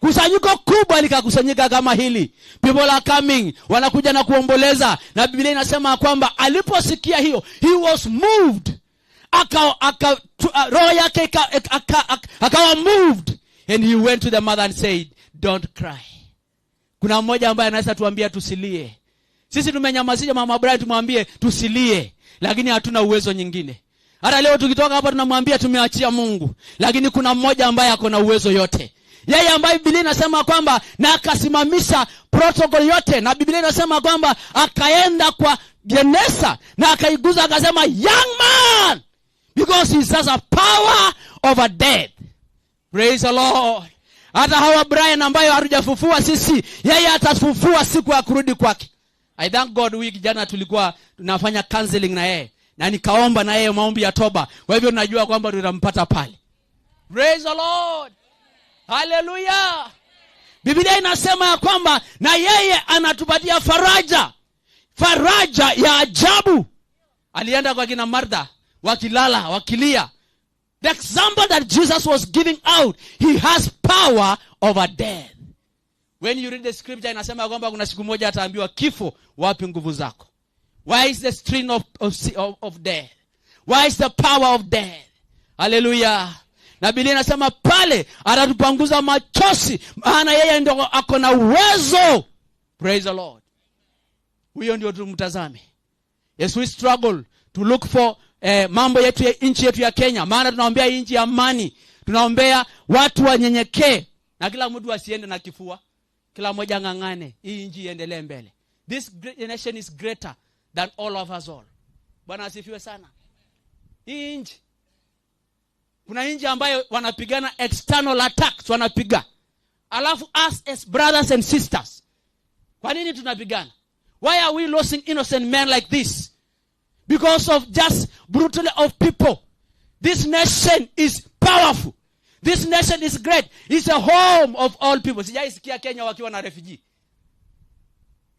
Kusanyiko kubwa likakusanyika kama hili. People are coming, wanakuja na kuomboleza. Na Biblia inasema kwamba aliposikia hiyo, he was moved. Roho yake akawa moved, and he went to the mother and said, "Don't cry." Kuna mmoja ambaye anaweza tuambia tusilie. Sisi tumenyamazisha mama Brian, tumwambie tusilie, lakini hatuna uwezo nyingine. Hata leo tukitoka hapa tunamwambia tumeachia Mungu, lakini kuna mmoja ambaye ako na uwezo yote. Yeye ambaye Biblia inasema kwamba na akasimamisha protocol yote, na Biblia inasema kwamba akaenda kwa Genesa na akaiguza akasema, "Young man," because he has a power over death. Praise the Lord. Hata hawa Brian ambayo hatujafufua sisi, yeye atafufua siku ya kurudi kwake. I thank God wiki jana tulikuwa tunafanya counseling na yeye, na nikaomba na yeye maombi ya toba. Kwa hivyo najua kwamba tutampata pale. Praise the Lord. Hallelujah. Biblia inasema ya kwamba na yeye anatupatia faraja, faraja ya ajabu. Alienda kwa kina Martha wakilala, wakilia. The example that Jesus was giving out, he has power over death. When you read the scripture, inasema kwamba kuna siku moja ataambiwa, "Kifo, wapi nguvu zako? Where is the strength of death? Where is the power of death?" Hallelujah. Na Biblia inasema pale atatupanguza machozi, maana yeye ndio ako na uwezo. Praise the Lord. Huyo ndio tumtazame. Yes, we struggle to look for mambo yetu ya nchi yetu ya Kenya, maana tunaombea nchi ya amani, tunaombea watu wanyenyekee, na kila mtu asiende na kifua, kila mmoja ng'ang'ane hii nchi iendelee mbele. This great nation is greater than all of us all. Bwana asifiwe sana. Hii nchi, kuna nchi ambayo wanapigana external attacks, wanapiga, alafu us as brothers and sisters, kwa nini tunapigana? Why are we losing innocent men like this? Because of just brutality of people. This nation is powerful. This nation is great. It's a home of all people. Sijaisikia Kenya wakiwa na refugee.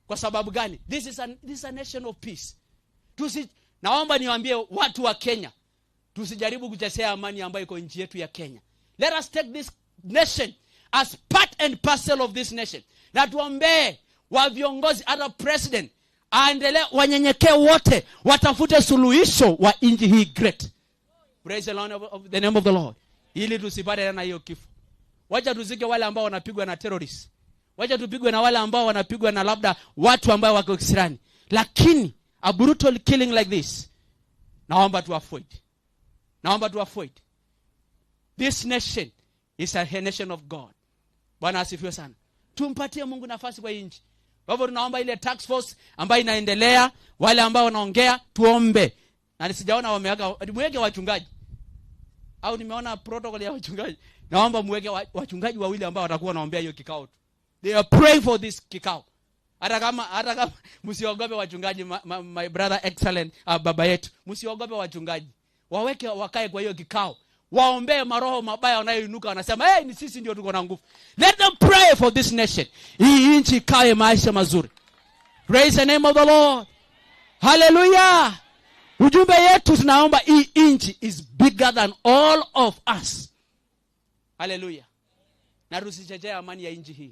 Kwa sababu gani? This is a nation of peace. Naomba niwaambie watu wa Kenya, tusijaribu kuchezea amani ambayo iko nchi yetu ya Kenya. Let us take this nation as part and parcel of this nation. Na tuombee wa viongozi, hata president aendelee, wanyenyekee wote, watafute suluhisho wa nchi hii great. Praise the Lord of the name of the Lord. Ili tusipate tena hiyo kifo. Wacha tuzike wale ambao wanapigwa na terrorists. Wacha tupigwe na wale ambao wanapigwa na labda watu ambao wako kisirani. Lakini a brutal killing like this, naomba tu avoid. Naomba tu avoid. This nation is a nation of God. Bwana asifiwe sana. Tumpatie Mungu nafasi kwa hii nchi. Kwa hivyo tunaomba ile task force ambayo inaendelea, wale ambao wanaongea, tuombe. Na sijaona wameweka, muweke wachungaji. Au nimeona protocol ya wachungaji. Naomba muweke wachungaji wawili ambao watakuwa wanaombea hiyo kikao tu. They are praying for this kikao. Hata kama msiogope wachungaji, my brother excellent, baba yetu. Msiogope wachungaji. Waweke wakae kwa hiyo kikao. Waombee maroho mabaya wanayoinuka, wanasema, "Hey, ni sisi ndio tuko na nguvu." Let them pray for this nation. Hii nchi ikae maisha mazuri. Praise the name of the Lord. Hallelujah. Ujumbe yetu tunaomba hii nchi is bigger than all of us. Hallelujah. Na tusichezee amani ya nchi hii.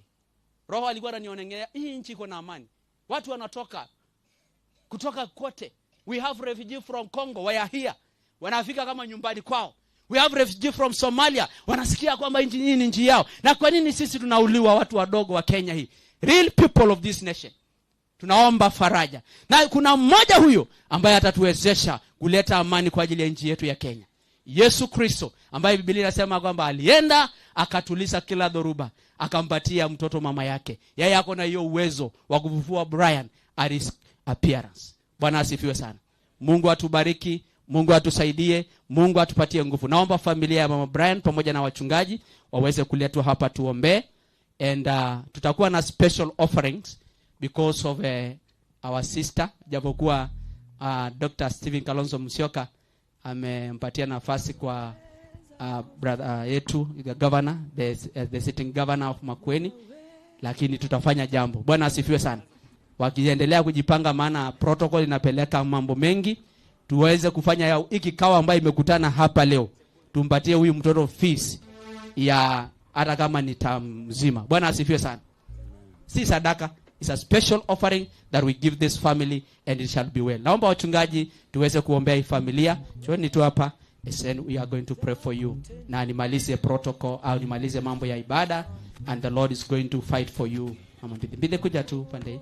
Roho alikuwa ananionengea hii nchi iko na amani. Watu wanatoka kutoka kote. We have refugee from Congo, we are here. Wanafika kama nyumbani kwao. We have refugee from Somalia. Wanasikia kwamba nchi hii ni nchi yao. Na kwa nini sisi tunauliwa, watu wadogo wa Kenya hii? Real people of this nation. Tunaomba faraja. Na kuna mmoja huyo ambaye atatuwezesha kuleta amani kwa ajili ya nchi yetu ya Kenya. Yesu Kristo, ambaye Biblia inasema kwamba alienda akatuliza kila dhoruba, akampatia mtoto mama yake. Yeye ako na hiyo uwezo wa kufufua Brian at his appearance. Bwana asifiwe sana. Mungu atubariki, Mungu atusaidie, Mungu atupatie nguvu. Naomba familia ya Mama Brian pamoja na wachungaji waweze kuletwa hapa tuombee, and tutakuwa na special offerings because of our sister, japokuwa Dr. Stephen Kalonzo Musyoka amempatia nafasi kwa brother yetu, the governor, the sitting governor of Makueni, lakini tutafanya jambo. Bwana asifiwe sana. Wakiendelea kujipanga, maana protocol inapeleka mambo mengi, tuweze kufanya hii kikao ambayo imekutana hapa leo, tumpatie huyu mtoto fees ya hata kama ni term mzima. Bwana asifiwe sana. Si sadaka, it's a special offering that we give this family and it shall be well. Naomba wachungaji tuweze kuombea hii familia. Njooni tu hapa, and we are going to pray for you. Na nimalize protocol au nimalize mambo ya ibada, and the Lord is going to fight for you. Mama Mbili, Mbili, kuja tu pande hii.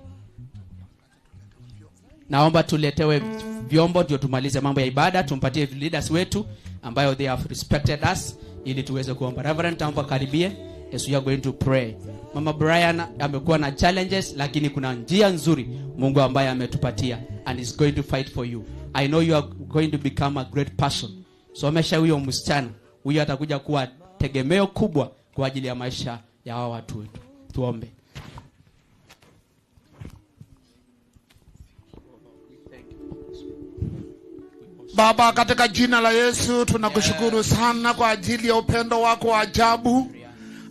Naomba tuletewe vyombo ndio tumalize mambo ya ibada, tumpatie leaders wetu ambayo they have respected us ili tuweze kuomba. Reverend, naomba karibie as we are going to pray. Mama Brian amekuwa na challenges, lakini kuna njia nzuri Mungu ambaye ametupatia and is going to fight for you. I know you are going to become a great person. Somesha huyo msichana, huyo atakuja kuwa tegemeo kubwa kwa ajili ya maisha ya hawa watu wetu. Tuombe. Baba, katika jina la Yesu tunakushukuru sana kwa ajili ya upendo wako wa ajabu.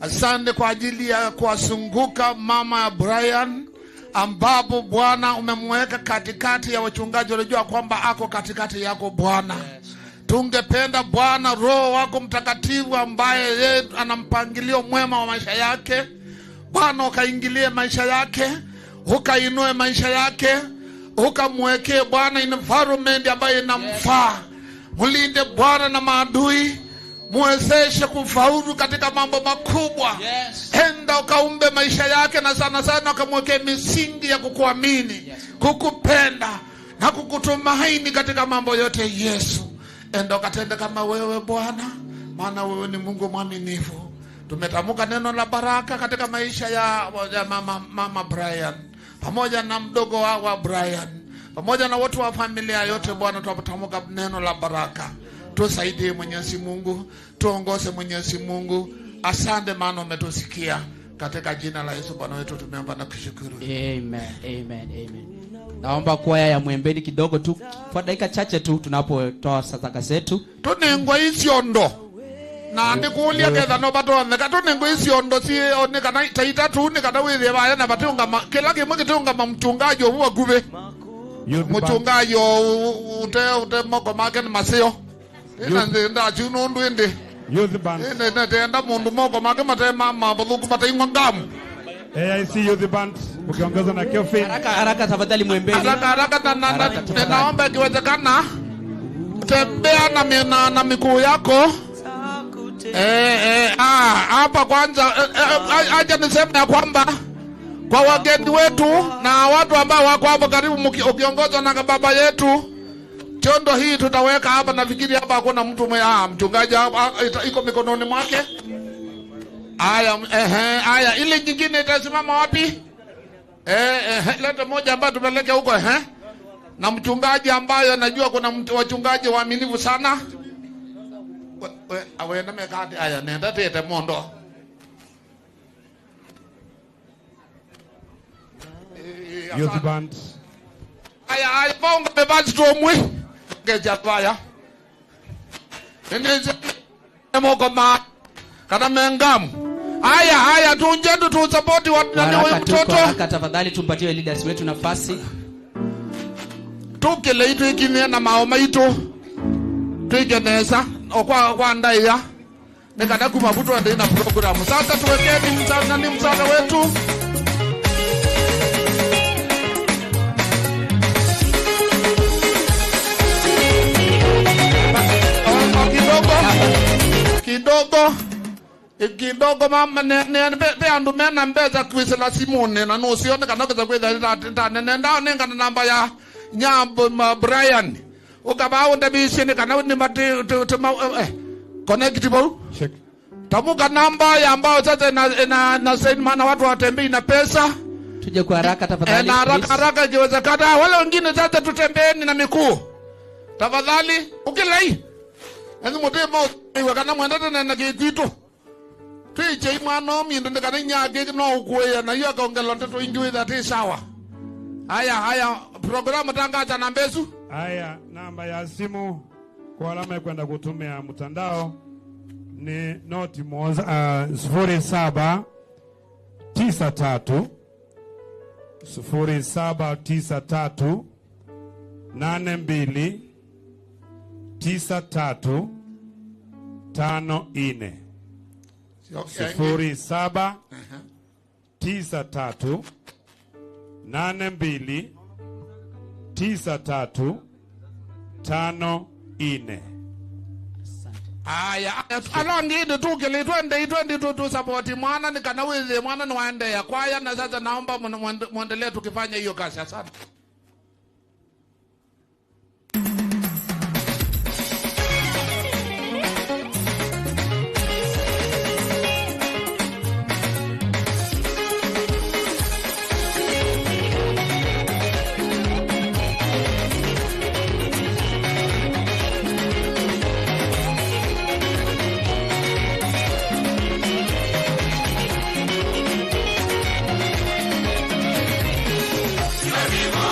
Asante kwa ajili ya kuwasunguka mama ya Brian, ambapo Bwana umemweka katikati ya wachungaji waliojua kwamba ako katikati yako Bwana. Tungependa Bwana Roho wako Mtakatifu ambaye yeye ana mpangilio mwema wa maisha yake, Bwana ukaingilie maisha yake, ukainue maisha yake, ukamwekee Bwana environment ambayo inamfaa. Mlinde Bwana na maadui, muwezeshe kufaulu katika mambo makubwa. Enda ukaumbe maisha yake, na sana sana ukamwekee misingi ya kukuamini, kukupenda na kukutumaini katika mambo yote. Yesu, enda ukatende kama wewe Bwana, maana wewe ni Mungu mwaminifu. Tumetamka neno la baraka katika maisha ya mama Brian, pamoja na mdogo wa Brian, pamoja na watu wa familia yote. Bwana, tunatamka neno la baraka. Tusaidie Mwenyezi Mungu, tuongoze Mwenyezi Mungu. Asante maana umetusikia. Katika jina la Yesu Bwana wetu tumeomba na kushukuru. Amen, amen, amen. Naomba kwaya ya Mwembeni kidogo tu kwa dakika chache tu tunapotoa sadaka zetu. Tunengwa isiondo. Na ndikuulia ketha no batoneka tunengwa isiondo si onekana taita tu nikana withe baya na batunga kila kimwe kitunga mchungaji obu wakuve. Mchungaji ute moko make ni masio. Ina nda chuno ndu indi. Youth band. Ina nda mundu moko make mate mama bathuku mate ngamu. AIC Youth Band ukiongozwa na Kelvin. Haraka haraka tafadhali Mwembeni. Haraka haraka na naomba ikiwezekana tembea na miguu yako. Hapa kwanza acha niseme ya kwamba kwa wageni wetu na watu ambao wako hapo karibu, ukiongozwa na baba yetu, chondo hii tutaweka hapa. Nafikiri hapa hakuna mtu mchungaji hapa, iko mikononi mwake. Aya, aya, ile nyingine itasimama wapi? Leta moja ambayo tupeleke huko Na mchungaji ambaye najua kuna wachungaji waaminifu sana. Awenda mekati aya nenda tete mondo. Youth band. Aya aya bonga bebazi tomwe. Ngeja baya. Nende moko ma kana mengamu. Aya aya tunje tu support watu na mtoto. Haraka tafadhali tumpatie leaders wetu nafasi. Tukele itu ikine na maoma itu. Tuigeneza okwa kwa ndaiya. Nikada kumabutu ndai na program. Sasa tuwekeni msana ni msana wetu. Kidogo kidogo mama ne be andu mena mbeza kwisela simone na no sione kana kweza kweza nenda nenga na namba ya nyambo ma Brian ukaba ndabisi ne kana ni mate connect bo check tamuka namba ya ambao sasa na send maana watu watembei na pesa. Tuje kwa haraka tafadhali. Na haraka haraka ikiwezekana. Wale wengine sasa tutembeeni na mikuu tafadhali. Ukilai Ezi mutema iwe kana mwendete na kitu. Twiche mwana omindu ndikana nyake no ukuya na iyo kaongela nteto ingi that sawa. Haya haya programu tangaza na mbesu. Haya namba ya simu kwa alama ya kwenda kutumia mtandao ni noti moja 0793 0793 82 93 54 07 93 82 93 54. Aya, alongi ndio tukele twende tu support mwana nikana wizi mwana ni waende ya kwaya. Na sasa naomba muendelee tukifanya hiyo kazi. Asante. Everyone.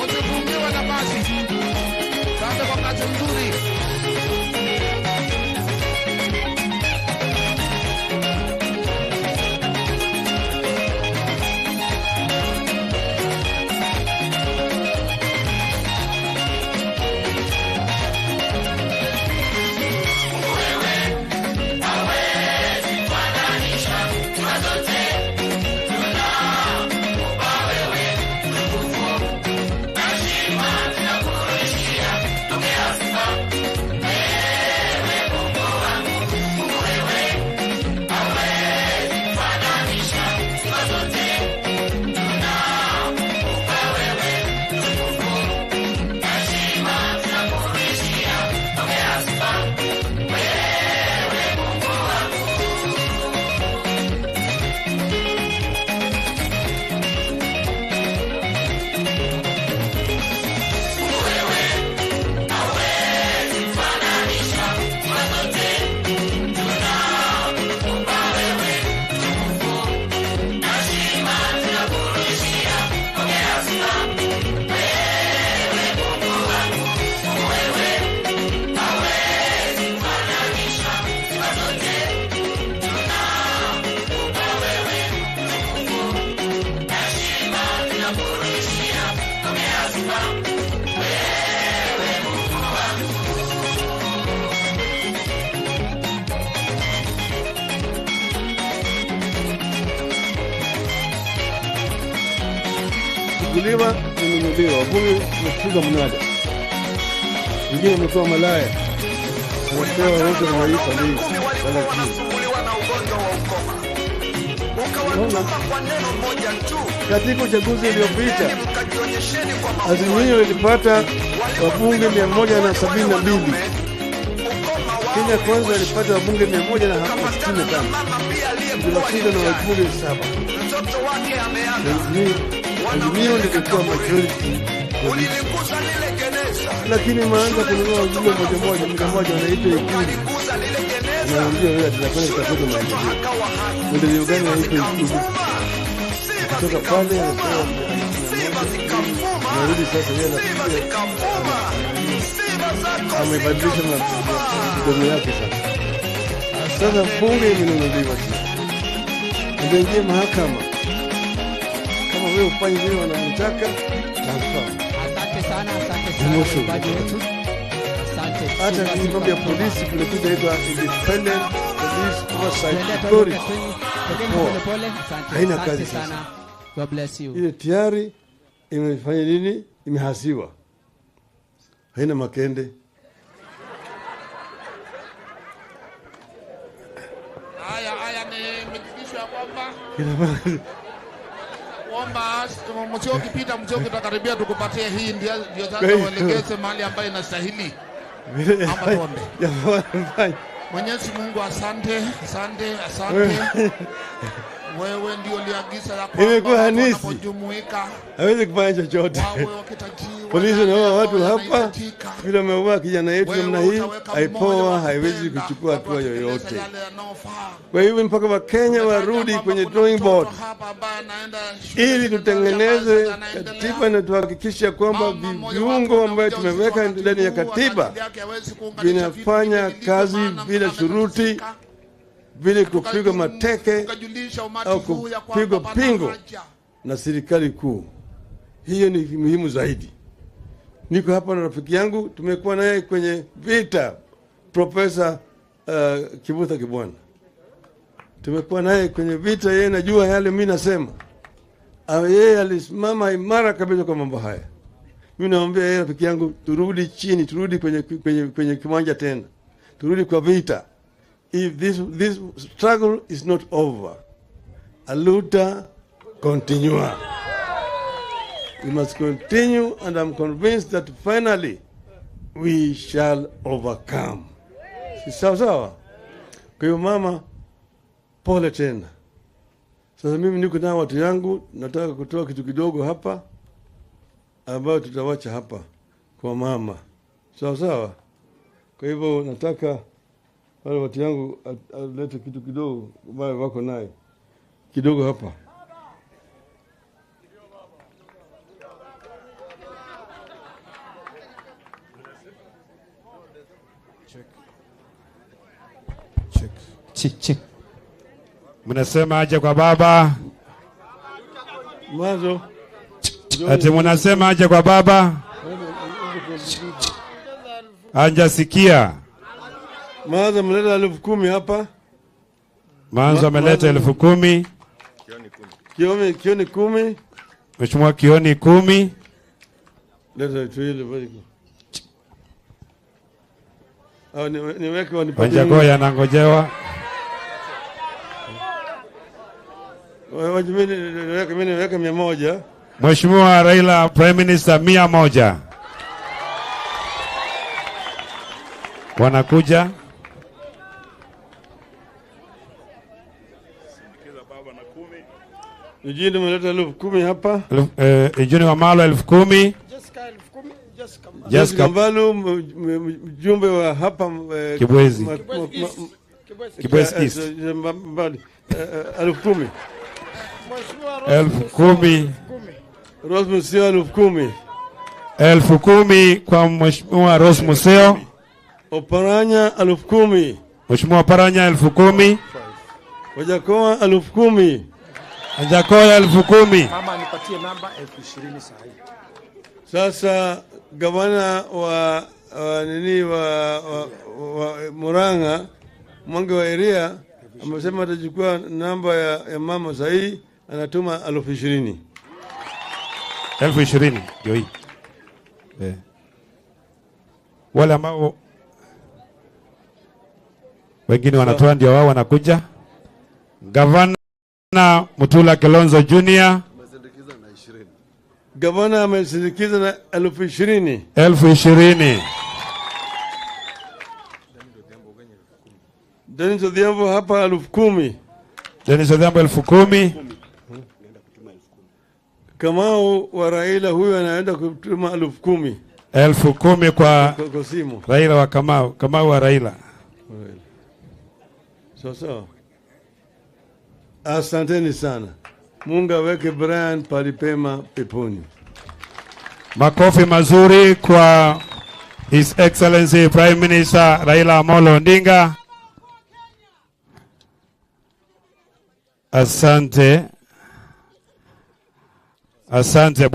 Usifungiwe nafasi. Asante kwa kazi nzuri. Kuliwa kununuliwa, wabunge wamepigwa mnada, wengine wamekuwa malaya, wanapewa wote na waifa ni katika uchaguzi uliopita Azimio ilipata wabunge 172. Kenya Kwanza ilipata wabunge 165. Tulishinda na wabunge 7. Azimio lilikuwa majority, lakini maanza kununua wajumbe moja moja, mmoja mmoja wanaitwa Ikulu. Naambia wewe tunakwenda kutafuta maendeleo. Maendeleo gani yanaitwa Ikulu? Kutoka pale narudi sasa, yeye anafikia amebadilisha mdomo yake sasa. Sasa bunge imenunuliwa tena, imeingia mahakama. Kama wewe ufanye vile wanamtaka, sawa. Asante sana, asante sana mwimbaji wetu. Asante. Hata hii mambo ya polisi kulikuja inaitwa Independent Police Oversight Authority. Haina kazi sana. God bless you. Ile tayari imefanya nini? Imehasiwa. Haina makende. Haya ni mtikisho ya kwamba kuomba Musyoki, Peter Musyoki, tutakaribia tukupatie hii ndio sasa uelekeze mahali ambayo inastahili. Ama tuombe. Mwenyezi Mungu, asante, asante, asante. Wewe ndio uliagiza ya kwamba wanapojumuika hawezi kufanya chochote. Polisi wanaua watu hapa, vile wameua kijana yetu namna hii, IPOA haiwezi kuchukua hatua yoyote. Kwa hivyo mpaka Wakenya warudi kwenye drawing board ili tutengeneze katiba na tuhakikishe kwamba viungo ambayo tumeweka ndani ya katiba vinafanya kazi bila shuruti, bila kupigwa mateke au kupigwa pingo na serikali kuu. Hiyo ni muhimu zaidi. Niko hapa na rafiki yangu, tumekuwa naye kwenye vita, Profesa Kivutha Kibwana. Tumekuwa naye kwenye vita, yeye najua yale mimi nasema. Yeye alisimama imara kabisa kwa mambo haya. Mimi naomba yeye rafiki yangu, turudi chini, turudi kwenye kiwanja tena. Turudi kwa vita. If this struggle is not over, a luta continua. We must continue, and I'm convinced that finally we shall overcome. Si sawa sawa? Kwa hiyo mama, pole tena. Sasa mimi niko na watu yangu, nataka kutoa kitu kidogo hapa ambayo tutawacha hapa kwa mama. Sawa sawa? Kwa hivyo nataka wale watu yangu alete kitu kidogo ambayo wako naye. kidogo hapa. Check, check. Mnasema aje kwa baba? Mwanzo. Ati mnasema aje kwa baba? Anjasikia. Mwanzo ameleta 10,000 hapa. Mwanzo ameleta 10,000. Kioni 10. Mheshimiwa Kioni 10. Leta tu ile bali. Au niweke wanipatie. Wanjakoya anangojewa. Mimi niweke 100. Mheshimiwa Raila Prime Minister 100. Wanakuja. Eugene ameleta 10,000 hapa. Eugene Wamalwa 10,000. Jessica Mbalu mjumbe wa hapa Kibwezi. Kibwezi East. 10,000. 10,000. Rose Museo 10,000. 10,000 kwa Mheshimiwa Rose Museo. Oparanya 10,000. Mheshimiwa Oparanya 10,000. Wajakoya 10,000. Wajakoya 10,000. Mama nipatie namba 20,000 sahi. Sasa gavana wa nini wa Murang'a Mwangi wa Iria amesema atachukua namba ya mama sahi, anatuma 20,000. 20,000 ndio hii. Wale ambao wengine wanatoa ndio wao wanakuja. Gavana Mutula Kilonzo Junior. Gavana amesindikiza na 20,000. 20,000. Dennis Odhiambo hapa 10,000. Dennis Odhiambo 10,000. Kamau wa Raila huyu anaenda kutuma 10,000. 10,000 kwa simu. Raila wa Kamau, Kamau wa Raila. Sawa. Asanteni sana. Mungu aweke Brian palipema peponi. Makofi mazuri kwa His Excellency Prime Minister Raila Amolo Odinga. Asante. Asante.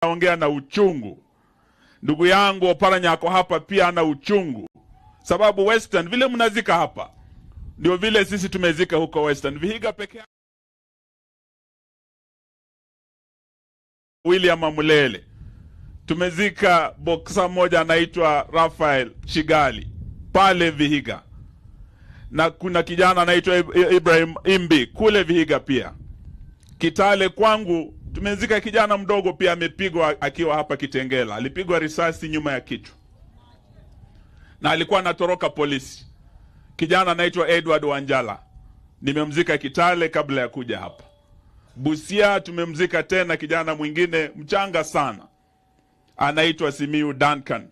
Naongea na uchungu. Ndugu yangu Oparanya ako hapa pia ana uchungu. Sababu Western vile mnazika hapa ndio vile sisi tumezika huko Western. Vihiga pekee William Amulele. Tumezika boksa moja anaitwa Rafael Shigali pale Vihiga. Na kuna kijana anaitwa Ibrahim Imbi kule Vihiga pia. Kitale kwangu tumezika kijana mdogo pia amepigwa akiwa hapa Kitengela. Alipigwa risasi nyuma ya kichwa. Na alikuwa anatoroka polisi. Kijana anaitwa Edward Wanjala. Nimemzika Kitale kabla ya kuja hapa. Busia tumemzika tena kijana mwingine mchanga sana. Anaitwa Simiu Duncan.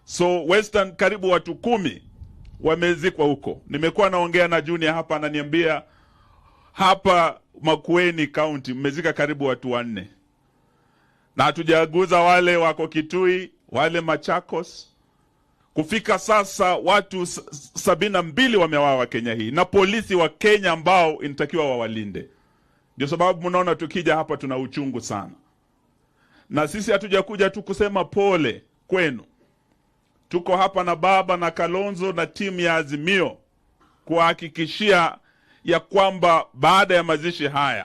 So Western karibu watu 10 wamezikwa huko. Nimekuwa naongea na Junior hapa, ananiambia hapa Makueni County mmezika karibu watu 4. Na hatujaguza wale wako Kitui, wale Machakos. Kufika sasa watu 72 wamewawa Kenya hii, na polisi wa Kenya ambao inatakiwa wawalinde. Ndio sababu mnaona tukija hapa tuna uchungu sana. Na sisi hatujakuja tu kusema pole kwenu. Tuko hapa na baba na Kalonzo na timu ya Azimio kuhakikishia ya kwamba baada ya mazishi haya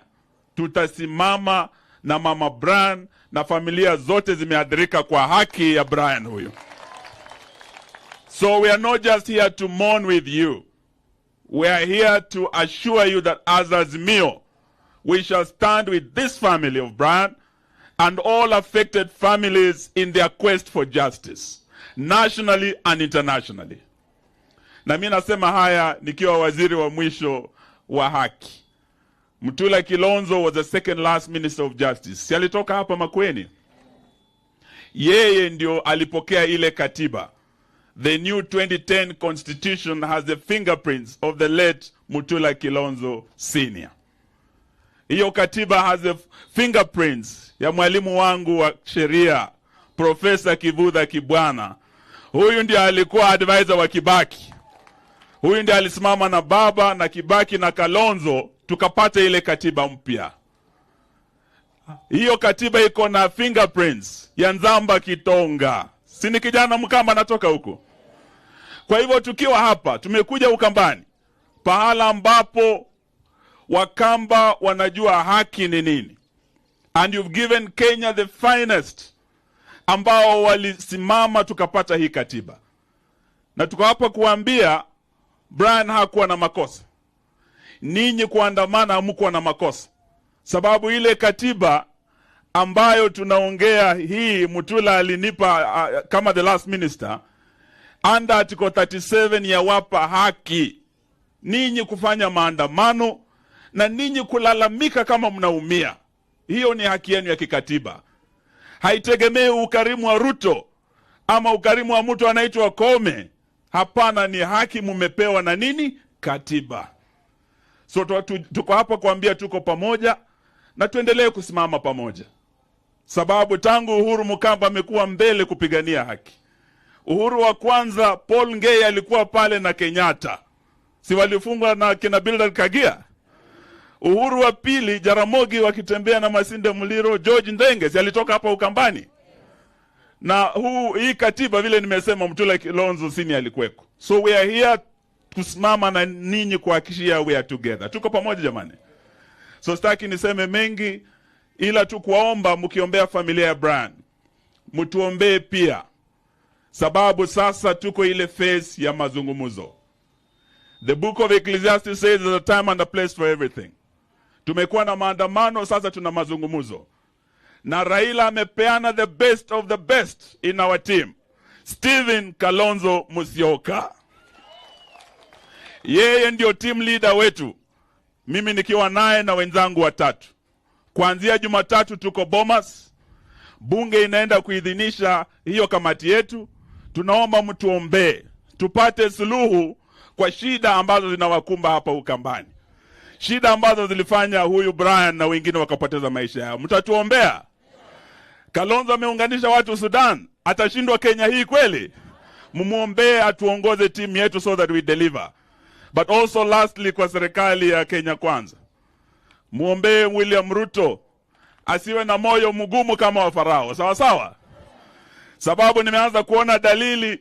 tutasimama na mama Brian na familia zote zimeathirika kwa haki ya Brian huyu. So we are not just here to mourn with you. We are here to assure you that as Azimio, we shall stand with this family of Brian and all affected families in their quest for justice, nationally and internationally. Na mimi nasema haya nikiwa waziri wa mwisho wa haki. Mutula Kilonzo was the second last minister of justice. Si alitoka hapa Makueni? Yeye ndio alipokea ile katiba. The new 2010 constitution has the fingerprints of the late Mutula Kilonzo Senior. Hiyo katiba has the fingerprints ya mwalimu wangu wa sheria, Professor Kivutha Kibwana. Huyu ndiye alikuwa advisor wa Kibaki. Huyu ndiye alisimama na baba na Kibaki na Kalonzo tukapata ile katiba mpya. Hiyo katiba iko na fingerprints ya Nzamba Kitonga. Si ni kijana Mkamba anatoka huko. Kwa hivyo tukiwa hapa tumekuja Ukambani, pahala ambapo Wakamba wanajua haki ni nini. And you've given Kenya the finest ambao walisimama tukapata hii katiba. Na tuko hapa kuambia Brian hakuwa na makosa. Ninyi kuandamana hamkuwa na makosa. Sababu ile katiba ambayo tunaongea hii Mutula alinipa kama the last minister, under article 37 ya wapa haki ninyi kufanya maandamano na ninyi kulalamika kama mnaumia. Hiyo ni haki yenu ya kikatiba. Haitegemei ukarimu wa Ruto ama ukarimu wa mtu anaitwa Kome. Hapana, ni haki mumepewa na nini? Katiba. So tuko hapa kuambia tuko pamoja na tuendelee kusimama pamoja. Sababu tangu Uhuru Mukamba amekuwa mbele kupigania haki. Uhuru wa kwanza Paul Ngei alikuwa pale na Kenyatta. Si walifungwa na kina Bildad Kagia? Uhuru wa pili Jaramogi wakitembea na Masinde Muliro, George Ndenge si alitoka hapa Ukambani? Na hii katiba vile nimesema Mutula Kilonzo Senior alikuweko. So we are here kusimama na ninyi kuhakikishia we are together. Tuko pamoja jamani. So sitaki niseme mengi ila tu kuwaomba mkiombea familia ya Brian, mtuombee pia. Sababu sasa tuko ile phase ya mazungumzo. The book of Ecclesiastes says there's a time and a place for everything. Tumekuwa na maandamano, sasa tuna mazungumzo. Na Raila amepeana the best of the best in our team, Stephen Kalonzo Musyoka. Yeye ndio team leader wetu. Mimi nikiwa naye na wenzangu watatu. Kuanzia Jumatatu tuko Bomas. Bunge inaenda kuidhinisha hiyo kamati yetu. Tunaomba mtuombee tupate suluhu kwa shida ambazo zinawakumba hapa Ukambani. Shida ambazo zilifanya huyu Brian na wengine wakapoteza maisha yao. Mtatuombea? Kalonzo ameunganisha watu Sudan, atashindwa Kenya hii kweli? Mumuombee atuongoze timu yetu so that we deliver. But also lastly, kwa serikali ya Kenya Kwanza, muombee William Ruto Asiwe na moyo mgumu kama wa Farao. Sawa sawa? Sababu nimeanza kuona dalili.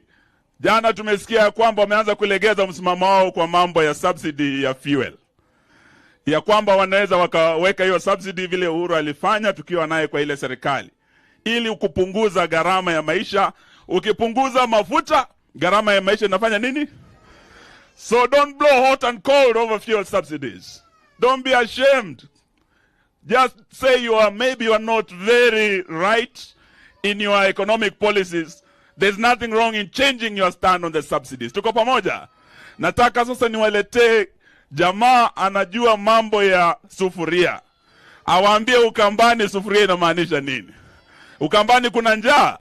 Jana tumesikia kwamba wameanza kulegeza msimamo wao kwa mambo ya subsidy ya fuel. Ya kwamba wanaweza wakaweka hiyo subsidy vile Uhuru alifanya tukiwa naye kwa ile serikali, ili kupunguza gharama ya maisha. Ukipunguza mafuta, gharama ya maisha inafanya nini? So don't blow hot and cold over fuel subsidies. Don't be ashamed. Just say you are, maybe you are not very right in your economic policies. There's nothing wrong in changing your stand on the subsidies. Tuko pamoja? Nataka sasa niwaletee jamaa anajua mambo ya sufuria. Awaambie Ukambani sufuria inamaanisha nini. Ukambani kuna njaa.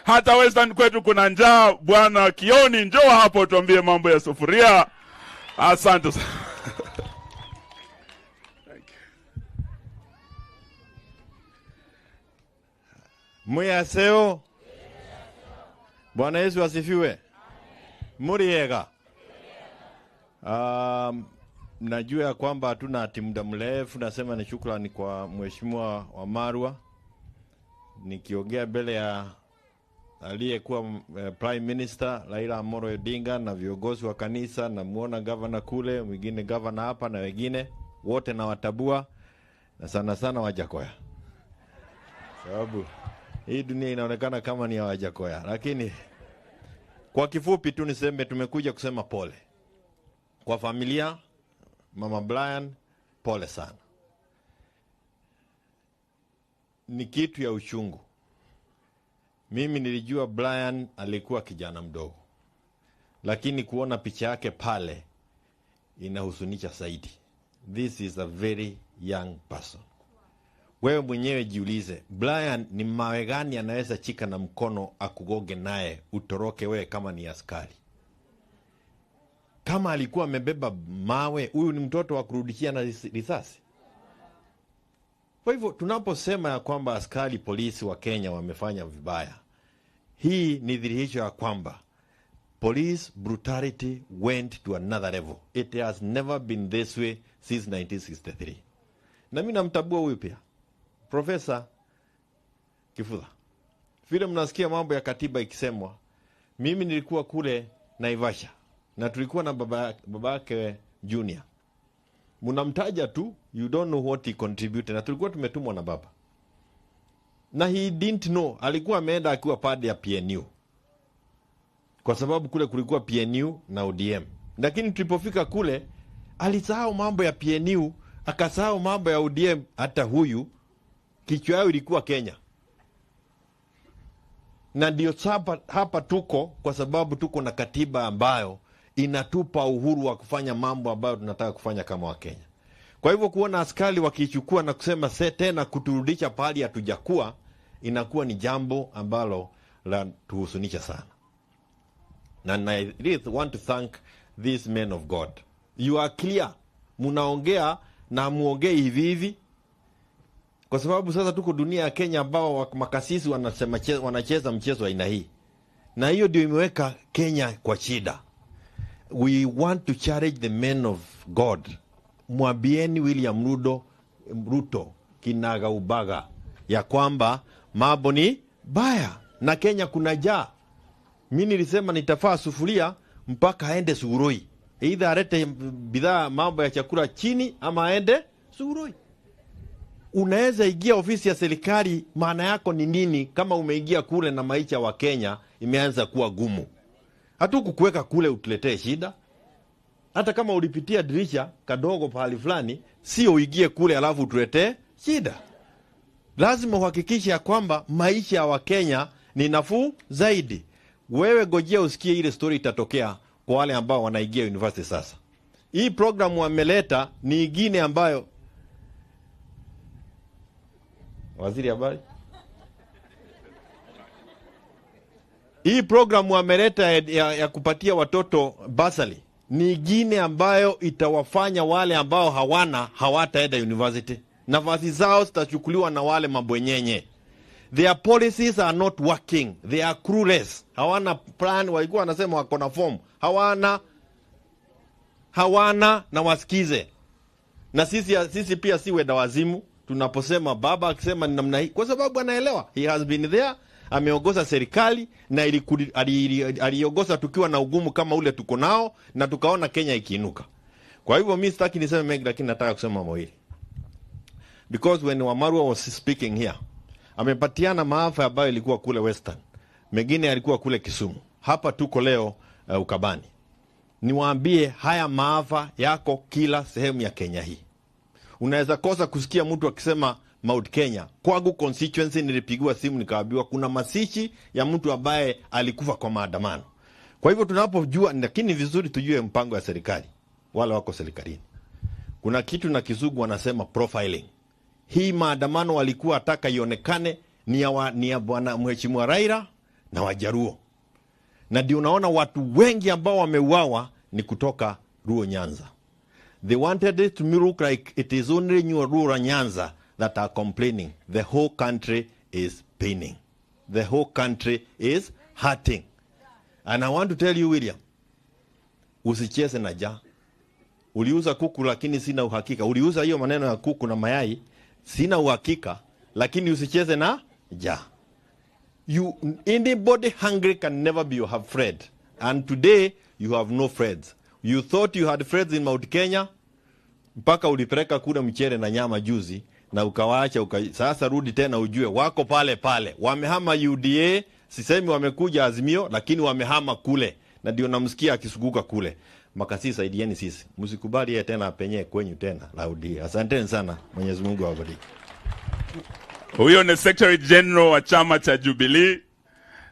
Hata Western kwetu kuna njaa. Bwana Kioni, njoo hapo tuambie mambo ya sufuria. Asante sana. Muyaseo. Bwana Yesu asifiwe. Muriega. Najua ya kwamba hatuna ati muda mrefu. Nasema ni shukrani kwa Mheshimiwa Wamarwa. Nikiongea mbele ya aliyekuwa Prime Minister Raila Amolo Odinga na viongozi wa kanisa, na muona governor kule, mwingine governor hapa na wengine wote na watabua, na sana sana Wajakoya. Sababu hii dunia inaonekana kama ni ya Wajakoya, lakini kwa kifupi tu niseme tumekuja kusema pole kwa familia Mama Brian, pole sana. Ni kitu ya uchungu. Mimi nilijua Brian alikuwa kijana mdogo, lakini kuona picha yake pale inahuzunisha zaidi. This is a very young person. Wewe mwenyewe jiulize, Brian ni mawe gani anaweza chika na mkono akugoge naye utoroke wewe kama ni askari? Kama alikuwa amebeba mawe, huyu ni mtoto wa kurudishia na risasi. Kwa hivyo tunaposema ya kwamba askari polisi wa Kenya wamefanya vibaya, hii ni dhihirisho ya kwamba police brutality went to another level. It has never been this way since 1963. Na mimi namtabua huyu pia, Profesa Kifudha. Vile mnasikia mambo ya katiba ikisemwa, mimi nilikuwa kule Naivasha na tulikuwa na babake Junior. Mnamtaja tu, you don't know what he contributed. Na tulikuwa tumetumwa na baba. Na he didn't know, alikuwa ameenda akiwa pade ya PNU. Kwa sababu kule kulikuwa PNU na ODM. Lakini tulipofika kule, alisahau mambo ya PNU, akasahau mambo ya ODM. Hata huyu kichwa yao ilikuwa Kenya. Na ndio hapa tuko kwa sababu tuko na katiba ambayo inatupa uhuru wa kufanya mambo ambayo tunataka kufanya kama Wakenya. Kwa hivyo kuona askari wakichukua na kusema se tena kuturudisha pahali hatujakuwa, inakuwa ni jambo ambalo la tuhusunisha sana. Na I really want to thank these men of God. You are clear. Munaongea na muongee hivi hivi. Kwa sababu sasa tuko dunia ya Kenya ambao makasisi wanacheza mchezo aina hii. Na hiyo ndio imeweka Kenya kwa shida. We want to challenge the men of God. Mwambieni William Ruto kinaga ubaga ya kwamba mambo ni baya na Kenya kuna jaa. Mimi nilisema nitafaa sufuria mpaka aende Suguroi. Either alete bidhaa mambo ya chakula chini ama aende Suguroi. Unaweza ingia ofisi ya serikali, maana yako ni nini kama umeingia kule na maisha wa Kenya imeanza kuwa gumu? Hatukukuweka kule utuletee shida. Hata kama ulipitia dirisha kadogo pahali fulani, sio uingie kule alafu utuletee shida. Lazima uhakikishe ya kwamba maisha ya Wakenya ni nafuu zaidi. Wewe gojea usikie ile story itatokea kwa wale ambao wanaingia university sasa. Hii programu wameleta ni ingine ambayo waziri habari, hii programu wameleta ya kupatia watoto basari ni ingine ambayo itawafanya wale ambao hawana hawataenda university. Nafasi zao zitachukuliwa na wale mabwenyenye. Their policies are not working. They are clueless. Hawana plan. Walikuwa wanasema wako na form. Hawana na wasikize. Na sisi pia si wenda wazimu. Tunaposema baba akisema ni namna hii, kwa sababu anaelewa, he has been there, ameongoza serikali na aliongoza tukiwa na ugumu kama ule tuko nao, na tukaona Kenya ikiinuka. Kwa hivyo mi sitaki niseme mengi, lakini nataka kusema mawili, because when Wamarwa was speaking here, amepatiana maafa ambayo ilikuwa kule Western, mengine yalikuwa kule Kisumu, hapa tuko leo Ukabani. Niwaambie haya maafa yako kila sehemu ya Kenya hii. Unaweza kosa kusikia mtu akisema Mount Kenya. Kwangu constituency nilipigiwa simu nikaambiwa kuna masishi ya mtu ambaye alikufa kwa maandamano. Kwa hivyo tunapojua, lakini vizuri tujue mpango ya serikali, wale wako serikalini. Kuna kitu na kizungu wanasema profiling. Hii maandamano walikuwa ataka ionekane ni ya bwana Mheshimiwa Raila na Wajaruo. Na ndio unaona watu wengi ambao wameuawa ni kutoka Luo Nyanza. They wanted it to look like it is only New Luo Nyanza that are complaining. The whole country is paining. The whole country is hurting. And I want to tell you, William, usicheze na njaa. Uliuza kuku lakini sina uhakika. Uliuza hiyo maneno ya kuku na mayai, sina uhakika, lakini usicheze na njaa. Anybody hungry can never be your friend. And today, you have no friends. You thought you had friends in Mount Kenya, mpaka ulipeleka kule mchere na nyama juzi, na ukawaacha, sasa rudi tena ujue, wako pale pale. Wamehama UDA, sisemi wamekuja Azimio, lakini wamehama kule. Na ndio namsikia akisuguka kule. Makasisi, saidieni sisi. Msikubali yeye tena apenye kwenyu tena la UDA. Asanteni sana. Mwenyezi Mungu awabariki. Huyo ni Secretary General wa chama cha Jubilee.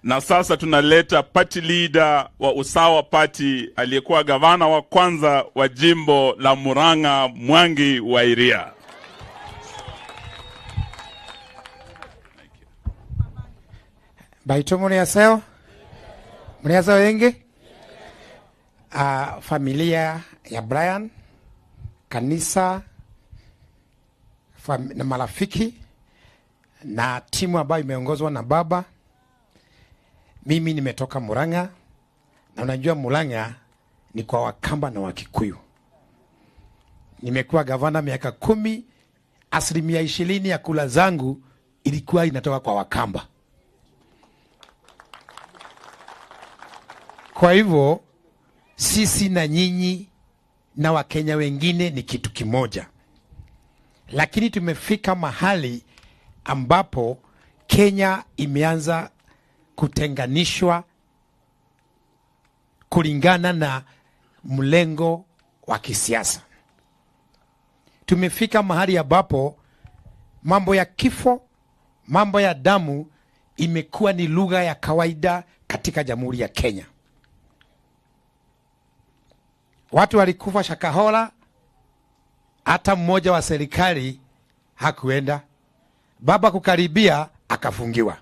Na sasa tunaleta party leader wa Usawa Party, aliyekuwa gavana wa kwanza wa jimbo la Murang'a, Mwangi wa Iria. Baito muriaseo? Muriaseo wengi? Familia ya Brian, kanisa, na marafiki na timu ambayo imeongozwa na baba. Mimi nimetoka Murang'a, na unajua Murang'a ni kwa Wakamba na Wakikuyu. Nimekuwa gavana miaka 10, 20% ya kula zangu ilikuwa inatoka kwa Wakamba. Kwa hivyo sisi na nyinyi na Wakenya wengine ni kitu kimoja. Lakini tumefika mahali ambapo Kenya imeanza kutenganishwa kulingana na mlengo wa kisiasa. Tumefika mahali ambapo mambo ya kifo, mambo ya damu imekuwa ni lugha ya kawaida katika Jamhuri ya Kenya. Watu walikufa Shakahola, hata mmoja wa serikali hakuenda. Baba kukaribia akafungiwa.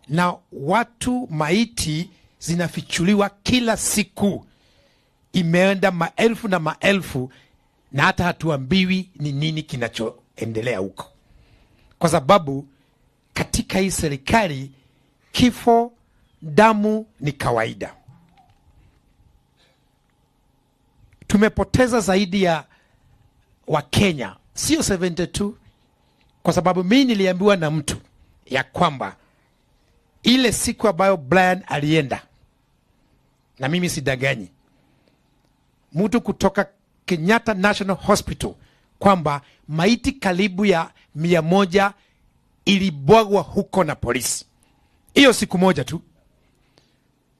Na watu maiti zinafichuliwa kila siku. Imeenda maelfu na maelfu, na hata hatuambiwi ni nini kinachoendelea huko. Kwa sababu katika hii serikali kifo, damu ni kawaida. Tumepoteza zaidi ya Wakenya, sio 72, kwa sababu mimi niliambiwa na mtu ya kwamba ile siku ambayo Brian alienda, na mimi sidaganyi, mtu kutoka Kenyatta National Hospital kwamba maiti karibu ya 100 ilibwagwa huko na polisi. Hiyo siku moja tu.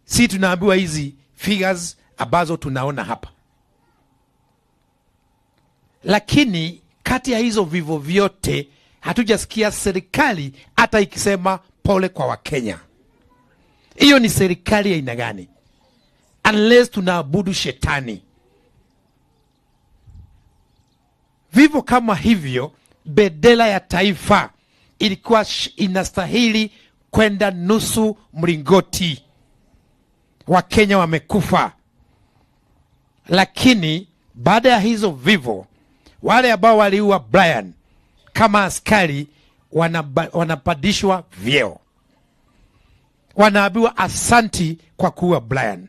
Si tunaambiwa hizi figures ambazo tunaona hapa. Lakini kati ya hizo vivo vyote hatujasikia serikali hata ikisema pole kwa Wakenya. Hiyo ni serikali ya aina gani? Unless tunaabudu shetani. Vivo kama hivyo, bendera ya taifa ilikuwa inastahili kwenda nusu mlingoti. Wakenya wamekufa. Lakini baada ya hizo vivo, wale ambao waliua Brian kama askari wanapandishwa vyeo. Wanaambiwa asanti kwa kuua Brian.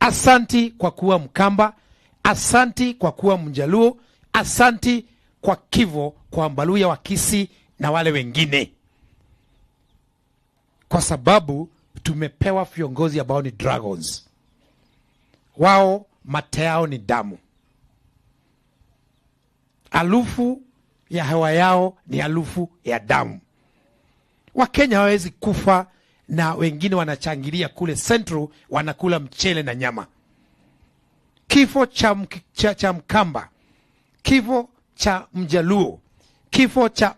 Asanti kwa kuwa Mkamba, asanti kwa kuwa Mjaluo, asanti kwa kifo kwa Mbaluya wa Kisii na wale wengine, kwa sababu tumepewa viongozi ambao ni dragons. Wao mate yao ni damu, harufu ya hewa yao ni harufu ya damu. Wakenya hawawezi kufa na wengine wanachangilia kule Central, wanakula mchele na nyama. Kifo cha Mkamba, kifo cha Mjaluo, kifo cha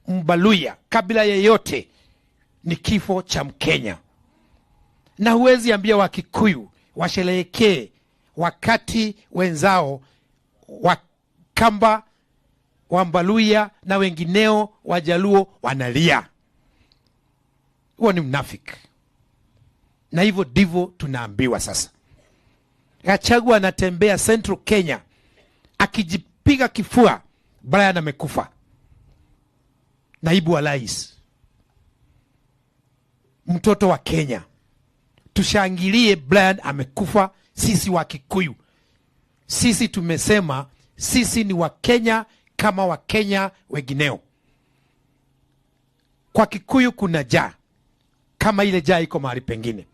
Mbaluya, kabila yeyote ni kifo cha Mkenya. Na huwezi ambia Wakikuyu washerehekee wakati wenzao Wakamba, Wambaluya na wengineo Wajaluo wanalia. Huo ni mnafiki. Na hivyo ndivyo tunaambiwa sasa. Gachagua anatembea Central Kenya akijipiga kifua, Brian amekufa, naibu wa rais, mtoto wa Kenya. Tushangilie Brian amekufa. Sisi wa Kikuyu, sisi tumesema sisi ni Wakenya kama Wakenya wengineo. Kwa Kikuyu kuna jaa kama ile jaa iko mahali pengine.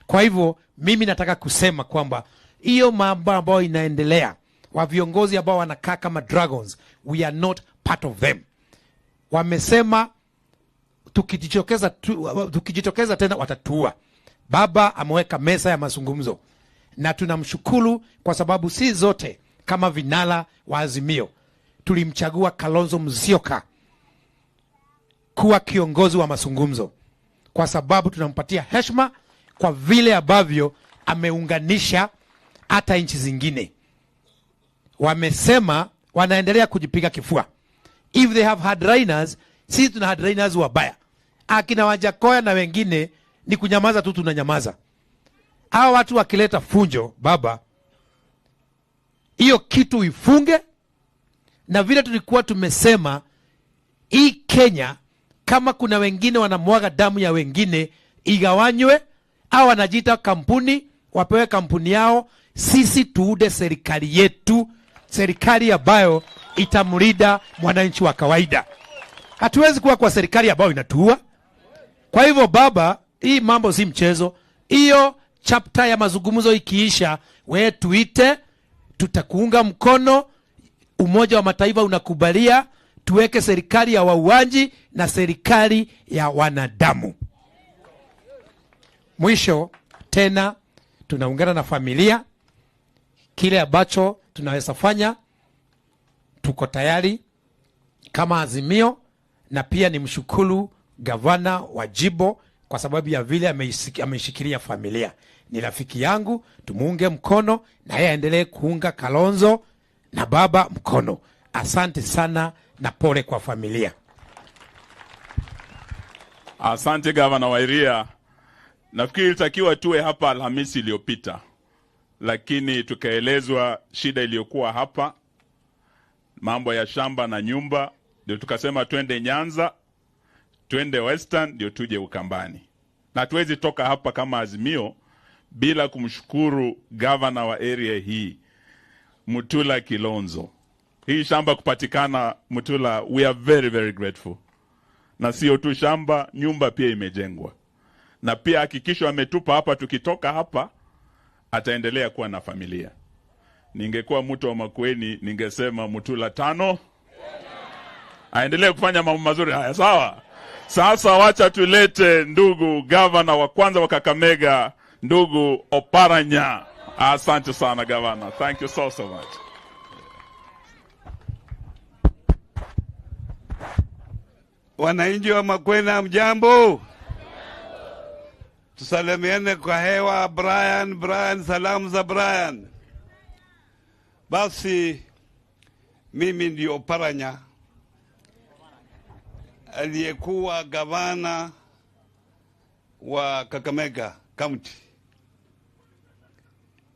Kwa hivyo mimi nataka kusema kwamba hiyo mambo ambayo inaendelea, wa viongozi ambao wanakaa kama dragons, we are not part of them. Wamesema tukijitokeza tena watatuua. Baba ameweka meza ya mazungumzo na tunamshukuru kwa sababu si zote kama vinara wa Azimio tulimchagua Kalonzo Musyoka kuwa kiongozi wa mazungumzo, kwa sababu tunampatia heshima kwa vile ambavyo ameunganisha hata nchi zingine. Wamesema wanaendelea kujipiga kifua. If they have hardliners, sisi tuna hardliners wabaya. Akina Wajakoya na wengine ni kunyamaza tu, tunanyamaza. Hawa watu wakileta funjo, baba, hiyo kitu ifunge. Na vile tulikuwa tumesema hii Kenya, kama kuna wengine wanamwaga damu ya wengine, igawanywe. Au wanajiita kampuni, wapewe kampuni yao. Sisi tuude serikali yetu, serikali ambayo itamlinda mwananchi wa kawaida. Hatuwezi kuwa kwa serikali ambayo inatuua. Kwa hivyo baba, hii mambo si mchezo. Hiyo chapter ya mazungumzo ikiisha, we tuite, tutakuunga mkono. Umoja wa Mataifa unakubalia tuweke serikali ya wauaji na serikali ya wanadamu. Mwisho tena tunaungana na familia. Kile ambacho tunaweza fanya tuko tayari kama Azimio, na pia ni mshukuru gavana wa Jimbo kwa sababu ya vile ameishikilia familia. Ni rafiki yangu, tumuunge mkono na yeye aendelee kuunga Kalonzo na baba mkono. Asante sana na pole kwa familia. Asante Gavana wa Iria. Nafikiri ilitakiwa tuwe hapa Alhamisi iliyopita, lakini tukaelezwa shida iliyokuwa hapa, mambo ya shamba na nyumba, ndio tukasema twende Nyanza, twende Western, ndio tuje Ukambani. Na tuwezi toka hapa kama Azimio bila kumshukuru gavana wa area hii, Mutula Kilonzo. Hii shamba kupatikana, Mutula, we are very very grateful. Na sio tu shamba, nyumba pia imejengwa. Na pia hakikisho ametupa hapa, tukitoka hapa ataendelea kuwa na familia. Ningekuwa mtu wa Makueni ningesema Mutula 5 aendelee kufanya mambo mazuri haya, sawa? Sasa wacha tulete ndugu gavana wa kwanza wa Kakamega, ndugu Oparanya. Asante sana gavana. Thank you so so much. Wananchi wa Makueni, mjambo? Tusalimiane kwa hewa. Brian, Brian, salamu za Brian. Basi mimi ndio Oparanya aliyekuwa gavana wa Kakamega County.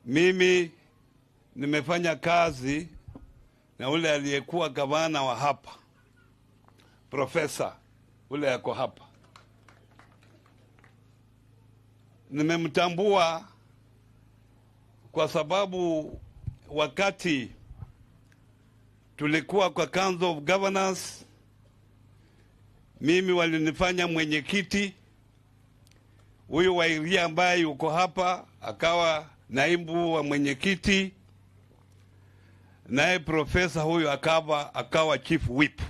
Mimi nimefanya kazi na ule aliyekuwa gavana wa hapa, profesa ule yako hapa. Nimemtambua kwa sababu wakati Tulikuwa kwa Council of Governors, mimi walinifanya mwenyekiti, huyu Wairia ambaye yuko hapa akawa naibu wa mwenyekiti, naye profesa huyu akawa chief whip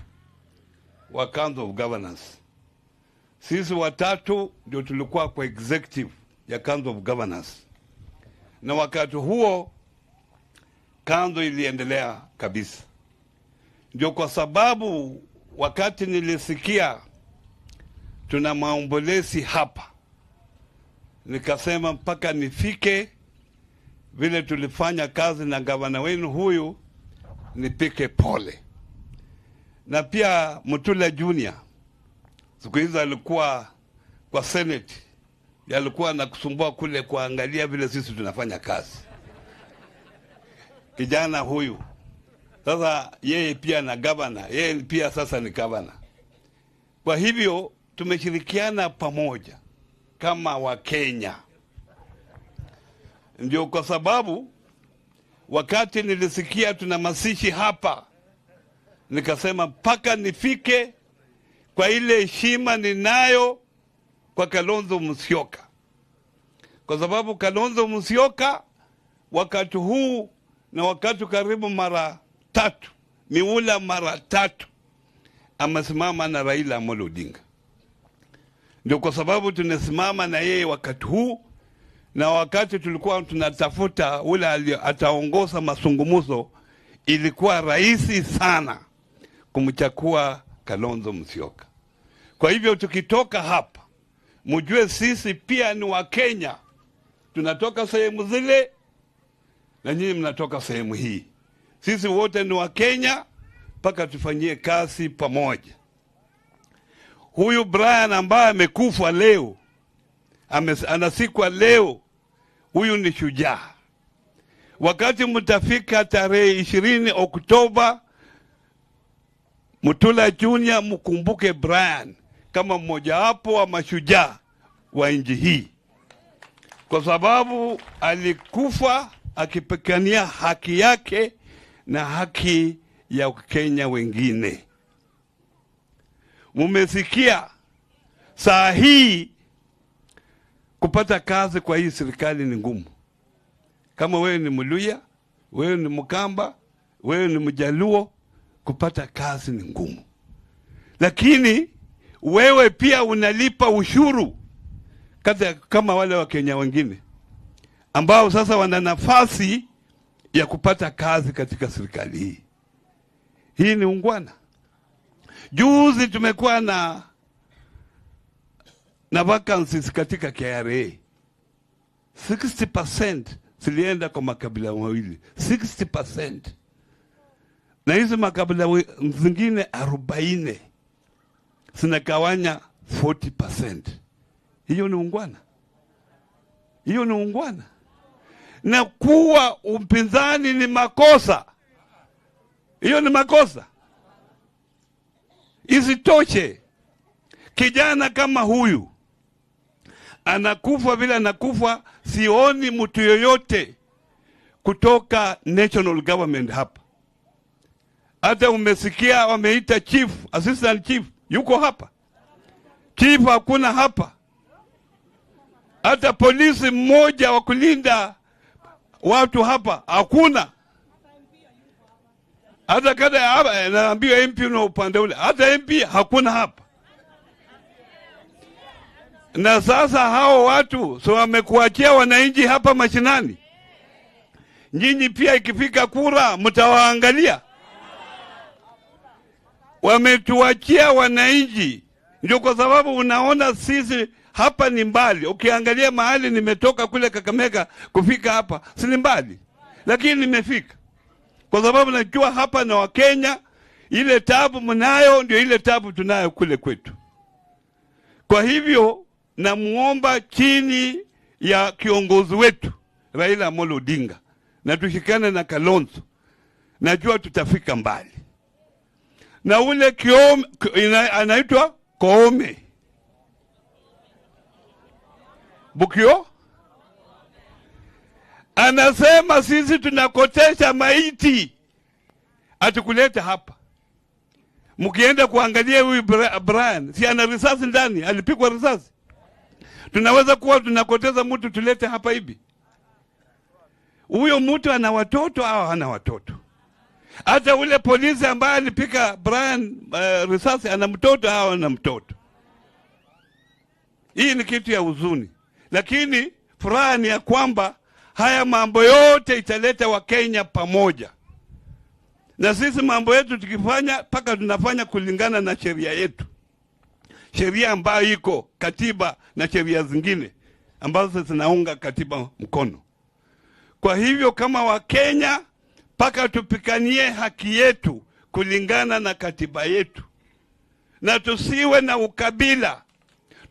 wa Council of Governors. Sisi watatu ndio tulikuwa kwa executive ya Council of Governors, na wakati huo council iliendelea kabisa. Ndio kwa sababu wakati nilisikia tuna maombolezi hapa, nikasema mpaka nifike, vile tulifanya kazi na gavana wenu huyu, nipike pole. Na pia Mutula Junior siku hizo alikuwa kwa Senate, alikuwa anakusumbua kule kuangalia vile sisi tunafanya kazi. Kijana huyu sasa yeye pia na gavana, yeye pia sasa ni gavana. Kwa hivyo tumeshirikiana pamoja kama Wakenya. Ndio kwa sababu wakati nilisikia tuna mazishi hapa, nikasema mpaka nifike kwa ile heshima ninayo kwa Kalonzo Musyoka. Kwa sababu Kalonzo Musyoka wakati huu na wakati karibu mara tatu, miula mara tatu, amesimama na Raila Amolo Odinga. Ndio kwa sababu tunasimama na yeye wakati huu, na wakati tulikuwa tunatafuta ule ataongoza mazungumzo, ilikuwa rahisi sana kumchakua Kalonzo Musyoka. Kwa hivyo tukitoka hapa, mjue sisi pia ni Wakenya. Tunatoka sehemu zile na nyinyi mnatoka sehemu hii. Sisi wote ni Wakenya mpaka tufanyie kazi pamoja. Huyu Brian ambaye amekufa leo, anasikwa leo, huyu ni shujaa. Wakati mtafika tarehe 20 Oktoba, Mutula Junior mkumbuke Brian kama mmoja wapo wa mashujaa wa nchi hii, kwa sababu alikufa akipigania haki yake na haki ya Kenya wengine. Mumesikia saa hii kupata kazi kwa hii serikali ni ngumu. Kama wewe ni Mluya, wewe ni Mkamba, wewe ni Mjaluo, kupata kazi ni ngumu. Lakini wewe pia unalipa ushuru kama wale wa Kenya wengine ambao sasa wana nafasi ya kupata kazi katika serikali hii. Hii ni ungwana. Juzi tumekuwa na vacancies katika KRA. 60% zilienda kwa makabila mawili. 60%. Na hizi makabila zingine 40 zinagawanya 40%. Hiyo ni ungwana. Hiyo ni ungwana. Na kuwa upinzani ni makosa. Hiyo ni makosa. Isitoshe, kijana kama huyu anakufa vile anakufa, sioni mtu yoyote kutoka national government hapa. Hata umesikia wameita chief, assistant chief, yuko hapa. Chief hakuna hapa. Hata polisi mmoja wa kulinda watu hapa hakuna. Hata kada hapa naambiwa MP na upande ule, hata MP hakuna hapa. Na sasa hao watu so wamekuachia wananchi hapa mashinani. Nyinyi pia ikifika kura mtawaangalia. Wametuachia wananchi. Ndio kwa sababu unaona sisi hapa ni mbali. Ukiangalia mahali nimetoka kule Kakamega kufika hapa si ni mbali, lakini nimefika kwa sababu najua hapa na Wakenya, ile tabu mnayo ndio ile tabu tunayo kule kwetu. Kwa hivyo namuomba chini ya kiongozi wetu Raila Amolo Odinga, na tushikane na Kalonzo, najua tutafika mbali. Na ule anaitwa Koome Bukio anasema sisi tunakotesha maiti, Atukuleta hapa. Mkienda kuangalia huyu Brian, si ana risasi ndani, alipigwa risasi. Tunaweza kuwa tunakoteza mtu tulete hapa hivi. Huyo mtu ana watoto au hana watoto? Hata ule polisi ambaye alipika Brian risasi ana mtoto au ana mtoto? Hii ni kitu ya huzuni. Lakini furaha ni ya kwamba haya mambo yote italeta Wakenya pamoja. Na sisi mambo yetu tukifanya paka tunafanya kulingana na sheria yetu. Sheria ambayo iko katiba na sheria zingine ambazo zinaunga katiba mkono. Kwa hivyo kama Wakenya paka tupikanie haki yetu kulingana na katiba yetu. Na tusiwe na ukabila,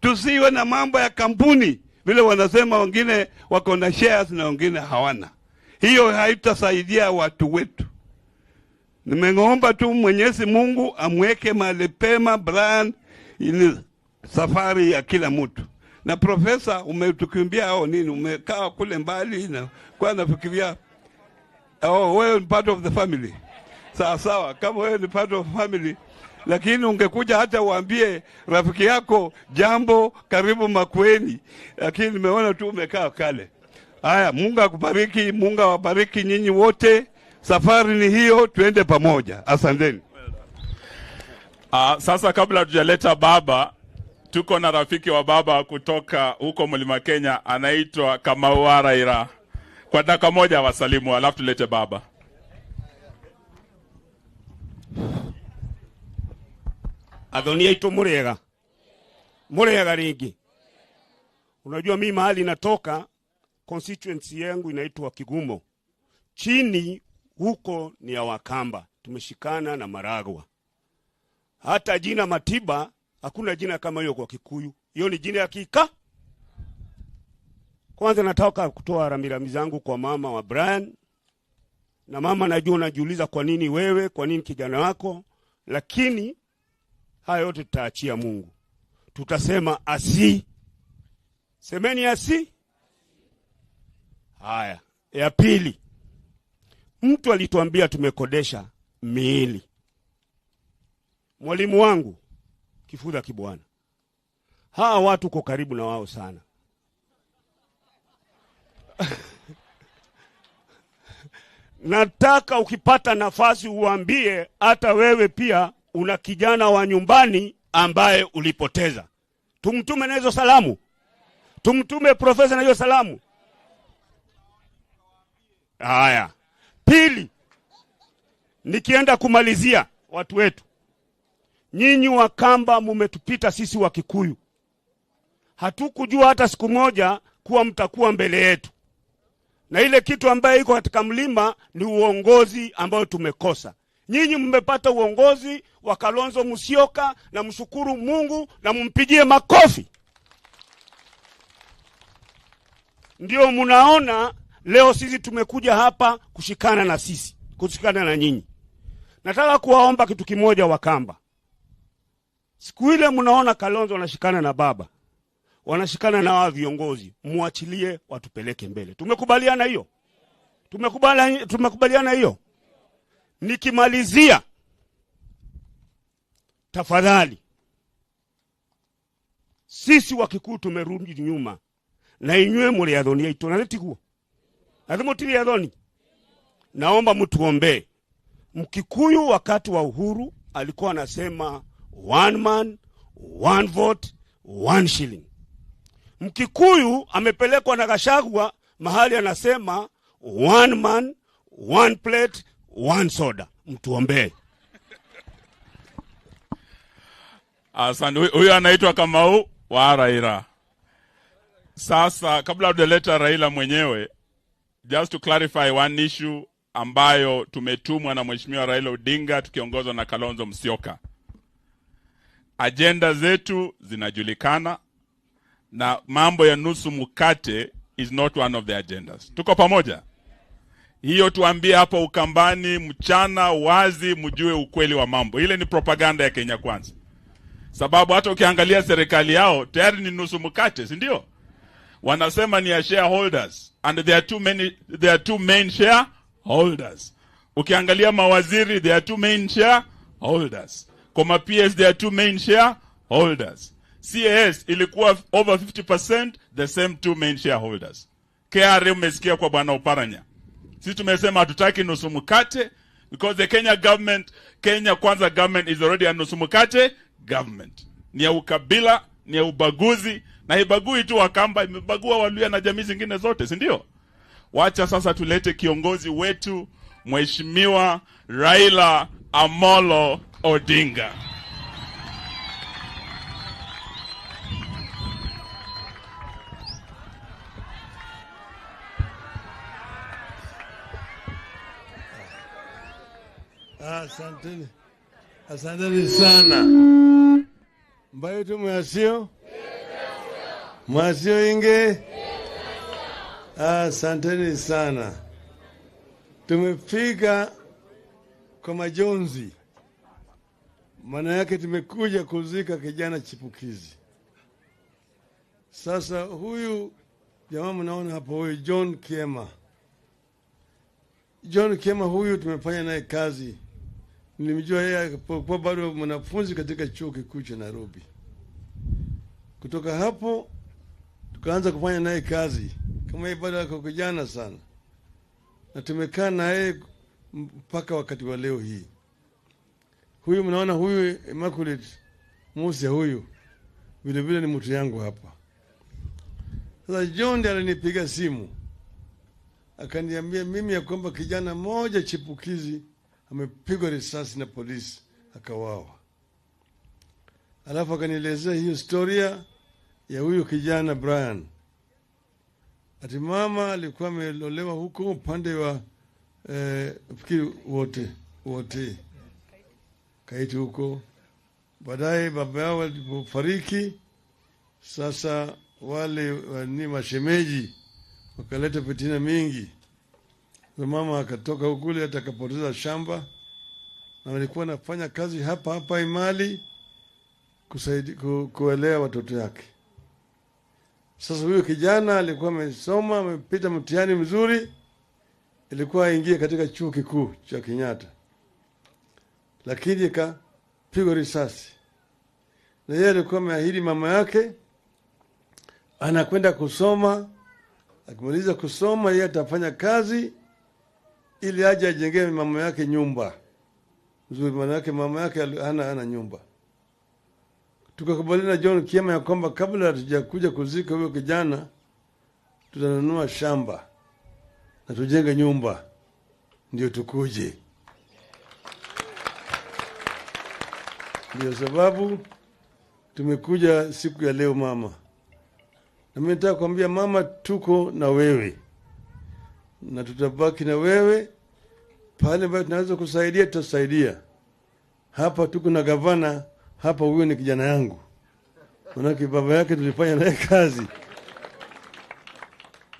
tusiwe na mambo ya kampuni vile wanasema wengine wako na shares na wengine hawana. Hiyo haitasaidia watu wetu. Nimeomba tu Mwenyezi Mungu amweke mahali pema Brian, ili safari ya kila mtu. Na profesa, umetukimbia au nini? Umekaa kule mbali na kwa nafikiria oh, wewe ni part of the family. Sawa sawa, kama wewe ni part of family, lakini ungekuja hata uambie rafiki yako jambo, karibu Makueni, lakini nimeona tu umekaa kale. Haya, Mungu akubariki, Mungu awabariki nyinyi wote. Safari ni hiyo, tuende pamoja. Asanteni. Sasa kabla tujaleta baba, tuko na rafiki wa baba kutoka huko Mlima Kenya, anaitwa Kamau wa Raila. Kwa dakika moja wasalimu, alafu tulete baba. Athoni aitu murega. Murega ringi. Unajua mimi mahali natoka, constituency yangu inaitwa Kigumo. Chini huko ni ya Wakamba, tumeshikana na Maragwa. Hata jina Matiba, hakuna jina kama hiyo kwa Kikuyu. Hiyo ni jina ya Kika. Kwanza nataka kutoa rambirambi zangu kwa mama wa Brian. Na mama, najua unajiuliza kwa nini wewe, kwa nini kijana wako, lakini haya yote tutaachia Mungu. Tutasema asi. Semeni asi. Haya, ya pili. Mtu alituambia tumekodesha miili. Mwalimu wangu Kifudha Kibwana, hawa watu uko karibu na wao sana. Nataka ukipata nafasi uambie hata wewe pia una kijana wa nyumbani ambaye ulipoteza. Tumtume na hizo salamu. Tumtume profesa na hizo salamu. Haya. Pili, nikienda kumalizia watu wetu. Nyinyi Wakamba mumetupita sisi wa Kikuyu. Hatukujua hata siku moja kuwa mtakuwa mbele yetu. Na ile kitu ambayo iko katika mlima ni uongozi ambao tumekosa. Nyinyi mmepata uongozi wa Kalonzo Musyoka, na mshukuru Mungu na mumpigie makofi. Ndio mnaona leo sisi tumekuja hapa kushikana na sisi, kushikana na nyinyi. Nataka kuwaomba kitu kimoja Wakamba. Siku ile mnaona Kalonzo wanashikana na baba, wanashikana na wao viongozi, muachilie watupeleke mbele. Tumekubaliana hiyo? Tumekubaliana hiyo? Nikimalizia, tafadhali, sisi Wakikuyu tumerudi nyuma. Na inywe muri athoni aitu na tiguo. Na mutiri athoni. Naomba mtuombe. Mkikuyu wakati wa uhuru alikuwa anasema one man, one vote, one shilling. Mkikuyu amepelekwa na Gachagua mahali anasema one man, one plate, one soda. Mtuombe. Asante. Huyu anaitwa Kamau wa Raila. Sasa kabla hujaleta Raila mwenyewe, just to clarify one issue ambayo tumetumwa na Mheshimiwa Raila Odinga tukiongozwa na Kalonzo Musyoka. Agenda zetu zinajulikana na mambo ya nusu mkate is not one of the agendas. Tuko pamoja? Hiyo tuambie hapo Ukambani mchana wazi, mjue ukweli wa mambo. Ile ni propaganda ya Kenya Kwanza. Sababu hata ukiangalia serikali yao tayari ni nusu mkate, si ndio? Wanasema ni ya shareholders and there are too many, there are two main shareholders. Ukiangalia mawaziri, there are two main shareholders. Kwa PS, there are two main shareholders. CAS ilikuwa over 50%, the same two main shareholders. KRA umesikia kwa Bwana Oparanya. Sisi tumesema hatutaki nusu mkate because the Kenya government, Kenya Kwanza government is already a nusu mkate government. Ni ya ukabila, ni ya ubaguzi, na ibagui tu Wakamba, imebagua Waluya na jamii zingine zote, si ndio? Wacha sasa tulete kiongozi wetu Mheshimiwa Raila Amolo Odinga. Asanteni. Asanteni sana. Mbayo tu mwasio? Mwasio inge? Asanteni sana. Tumefika kwa majonzi. Maana yake tumekuja kuzika kijana chipukizi. Sasa huyu jamaa mnaona hapo, huyu John Kiema. John Kiema huyu tumefanya naye kazi. Nilimjua yeye alipokuwa bado mwanafunzi katika chuo kikuu cha Nairobi. Kutoka hapo tukaanza kufanya naye kazi kama yeye bado ako kijana sana. Na tumekaa na yeye mpaka wakati wa leo hii. Huyu mnaona huyu Immaculate Musa huyu vile vile ni mtu yangu hapa. Sasa John ndiye alinipiga simu. Akaniambia mimi ya kwamba kijana mmoja chipukizi amepigwa risasi na polisi akawawa. Alafu akanielezea hiyo historia ya huyu kijana Brian. Ati mama alikuwa ameolewa huko upande wa fikiri wote Kaiti huko. Baadaye baba yao alipofariki, sasa wale ni mashemeji wakaleta fitina mingi. Mama akatoka huko atakapoteza shamba, na alikuwa anafanya kazi hapa hapa Imali kusaidia kuelea watoto yake. Sasa huyo kijana alikuwa amesoma, amepita mtihani mzuri, ilikuwa aingie katika chuo kikuu cha Kenyatta. Lakini akapigwa risasi. Na yeye alikuwa ameahidi mama yake anakwenda kusoma, akimaliza kusoma yeye atafanya kazi ili aje ajengee mama yake nyumba. Nzuri, maana yake mama yake hana nyumba. Tukakubaliana na John Kiema ya kwamba kabla hatujakuja kuzika huyo kijana tutanunua shamba na tujenge nyumba ndio tukuje. Ndio sababu tumekuja siku ya leo mama. Na mimi nataka kuambia mama, tuko na wewe. Na tutabaki na wewe. Pale ambapo tunaweza kusaidia tutasaidia. Hapa tuko na gavana, hapa huyo ni kijana yangu. Maana baba yake tulifanya naye kazi.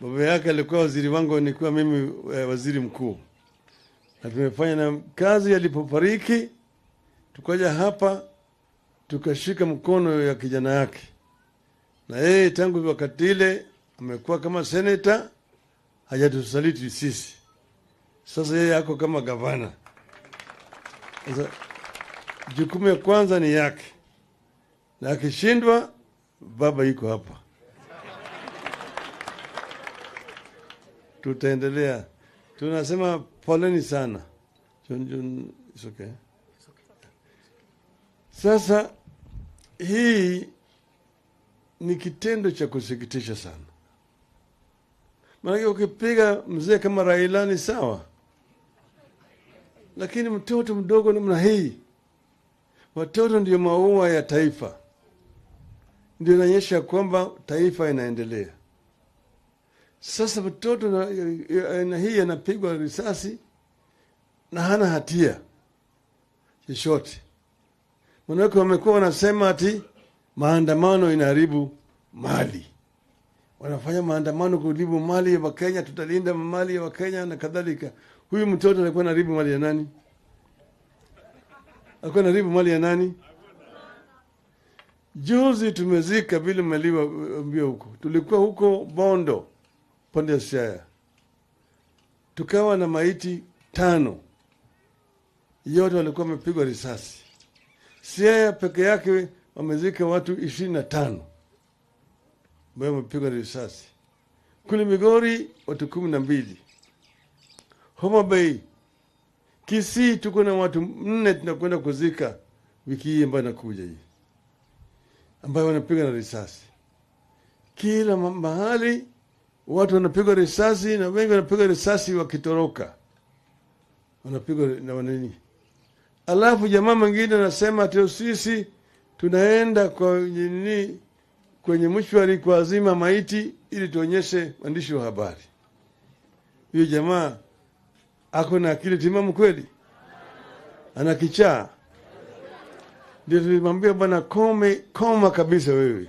Baba yake alikuwa waziri wangu, nilikuwa mimi waziri mkuu. Na tumefanya na kazi. Alipofariki tukaja hapa tukashika mkono ya kijana yake. Na yeye tangu wakati ile amekuwa kama senator, hajatusaliti sisi. Sasa yeye ako kama gavana. Sasa jukumu ya kwanza ni yake. Na akishindwa baba yuko hapa. Tutaendelea. Tunasema poleni sana. John, it's okay. Sasa hii ni kitendo cha kusikitisha sana. Maana ukipiga mzee kama Raila ni sawa, lakini mtoto mdogo namna hii, watoto ndio maua ya taifa. Ndio inaonyesha kwamba taifa inaendelea. Sasa mtoto na hii anapigwa risasi na hana hatia chochote. Maana wamekuwa wanasema ati maandamano inaharibu mali. Wanafanya maandamano kuharibu mali ya Wakenya, tutalinda mali ya Wakenya na kadhalika. Huyu mtoto alikuwa anaharibu mali ya nani? Alikuwa anaharibu mali ya nani? Juzi tumezika vile mliwa mbio huko. Tulikuwa huko Bondo, pande ya Siaya. Tukawa na maiti 5. yote walikuwa wamepigwa risasi. Siaya peke yake wamezika watu 25 ambao wamepigwa risasi. Kule Migori watu 12. Homa Bay, Kisii tuko na watu 4 tunakwenda kuzika wiki hii ambayo inakuja hii, ambayo wanapiga na risasi. Kila mahali watu wanapigwa risasi, na wengi wanapiga risasi wakitoroka, wanapigwa na nini. Alafu jamaa mwingine anasema ati sisi tunaenda kwa nini kwenye mshwari kwa azima maiti ili tuonyeshe waandishi wa habari. Huyo jamaa ako na akili timamu kweli? Ana kichaa? Ndio tulimwambia bwana kome, koma kabisa wewe.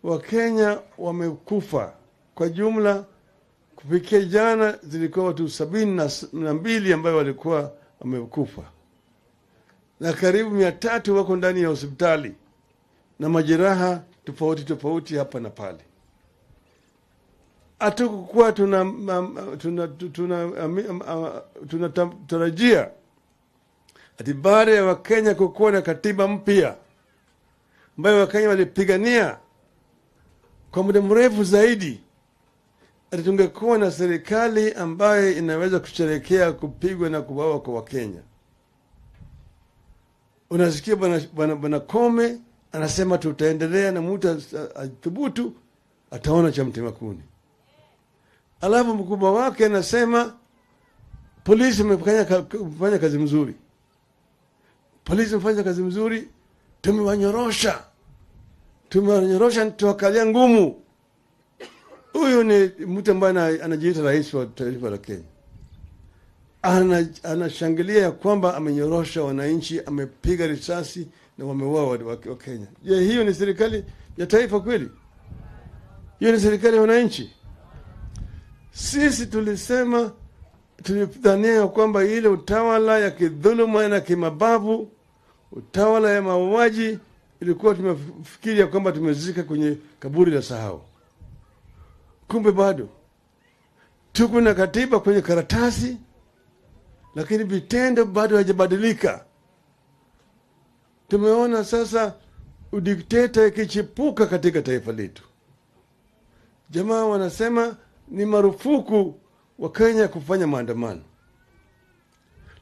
Wakenya wamekufa kwa jumla kufikia jana zilikuwa watu 72 ambao walikuwa wamekufa, na karibu 300 wako ndani ya hospitali na majeraha tofauti tofauti hapa na pale. Hatukuwa tunatarajia ati baada ya Wakenya kukuwa na katiba mpya ambayo Wakenya walipigania kwa muda mrefu zaidi, ati tungekuwa na serikali ambayo inaweza kusherehekea kupigwa na kuuawa kwa Wakenya. Unasikia bwana Kome anasema tutaendelea na mtu athubutu ataona cha mtema kuni. Alafu mkubwa wake anasema polisi wamefanya kazi mzuri. Polisi wamefanya kazi mzuri, tumewanyorosha. Tumewanyorosha tuwakalia ngumu. Huyu ni mtu ambaye anajiita rais wa taifa la Kenya. Anashangilia ya kwamba amenyorosha wananchi, amepiga risasi na wameua wa Kenya. Je, hiyo ni serikali ya taifa kweli? Hiyo ni serikali ya wananchi? Sisi tulisema, tulidhania kwamba ile utawala ya kidhuluma na kimabavu, utawala ya mauaji, ilikuwa tumefikiria kwamba tumezika kwenye kaburi la sahau. Kumbe bado tuko na katiba kwenye karatasi, lakini vitendo bado haijabadilika. Tumeona sasa udikteta ikichipuka katika taifa letu. Jamaa wanasema ni marufuku wa Kenya kufanya maandamano.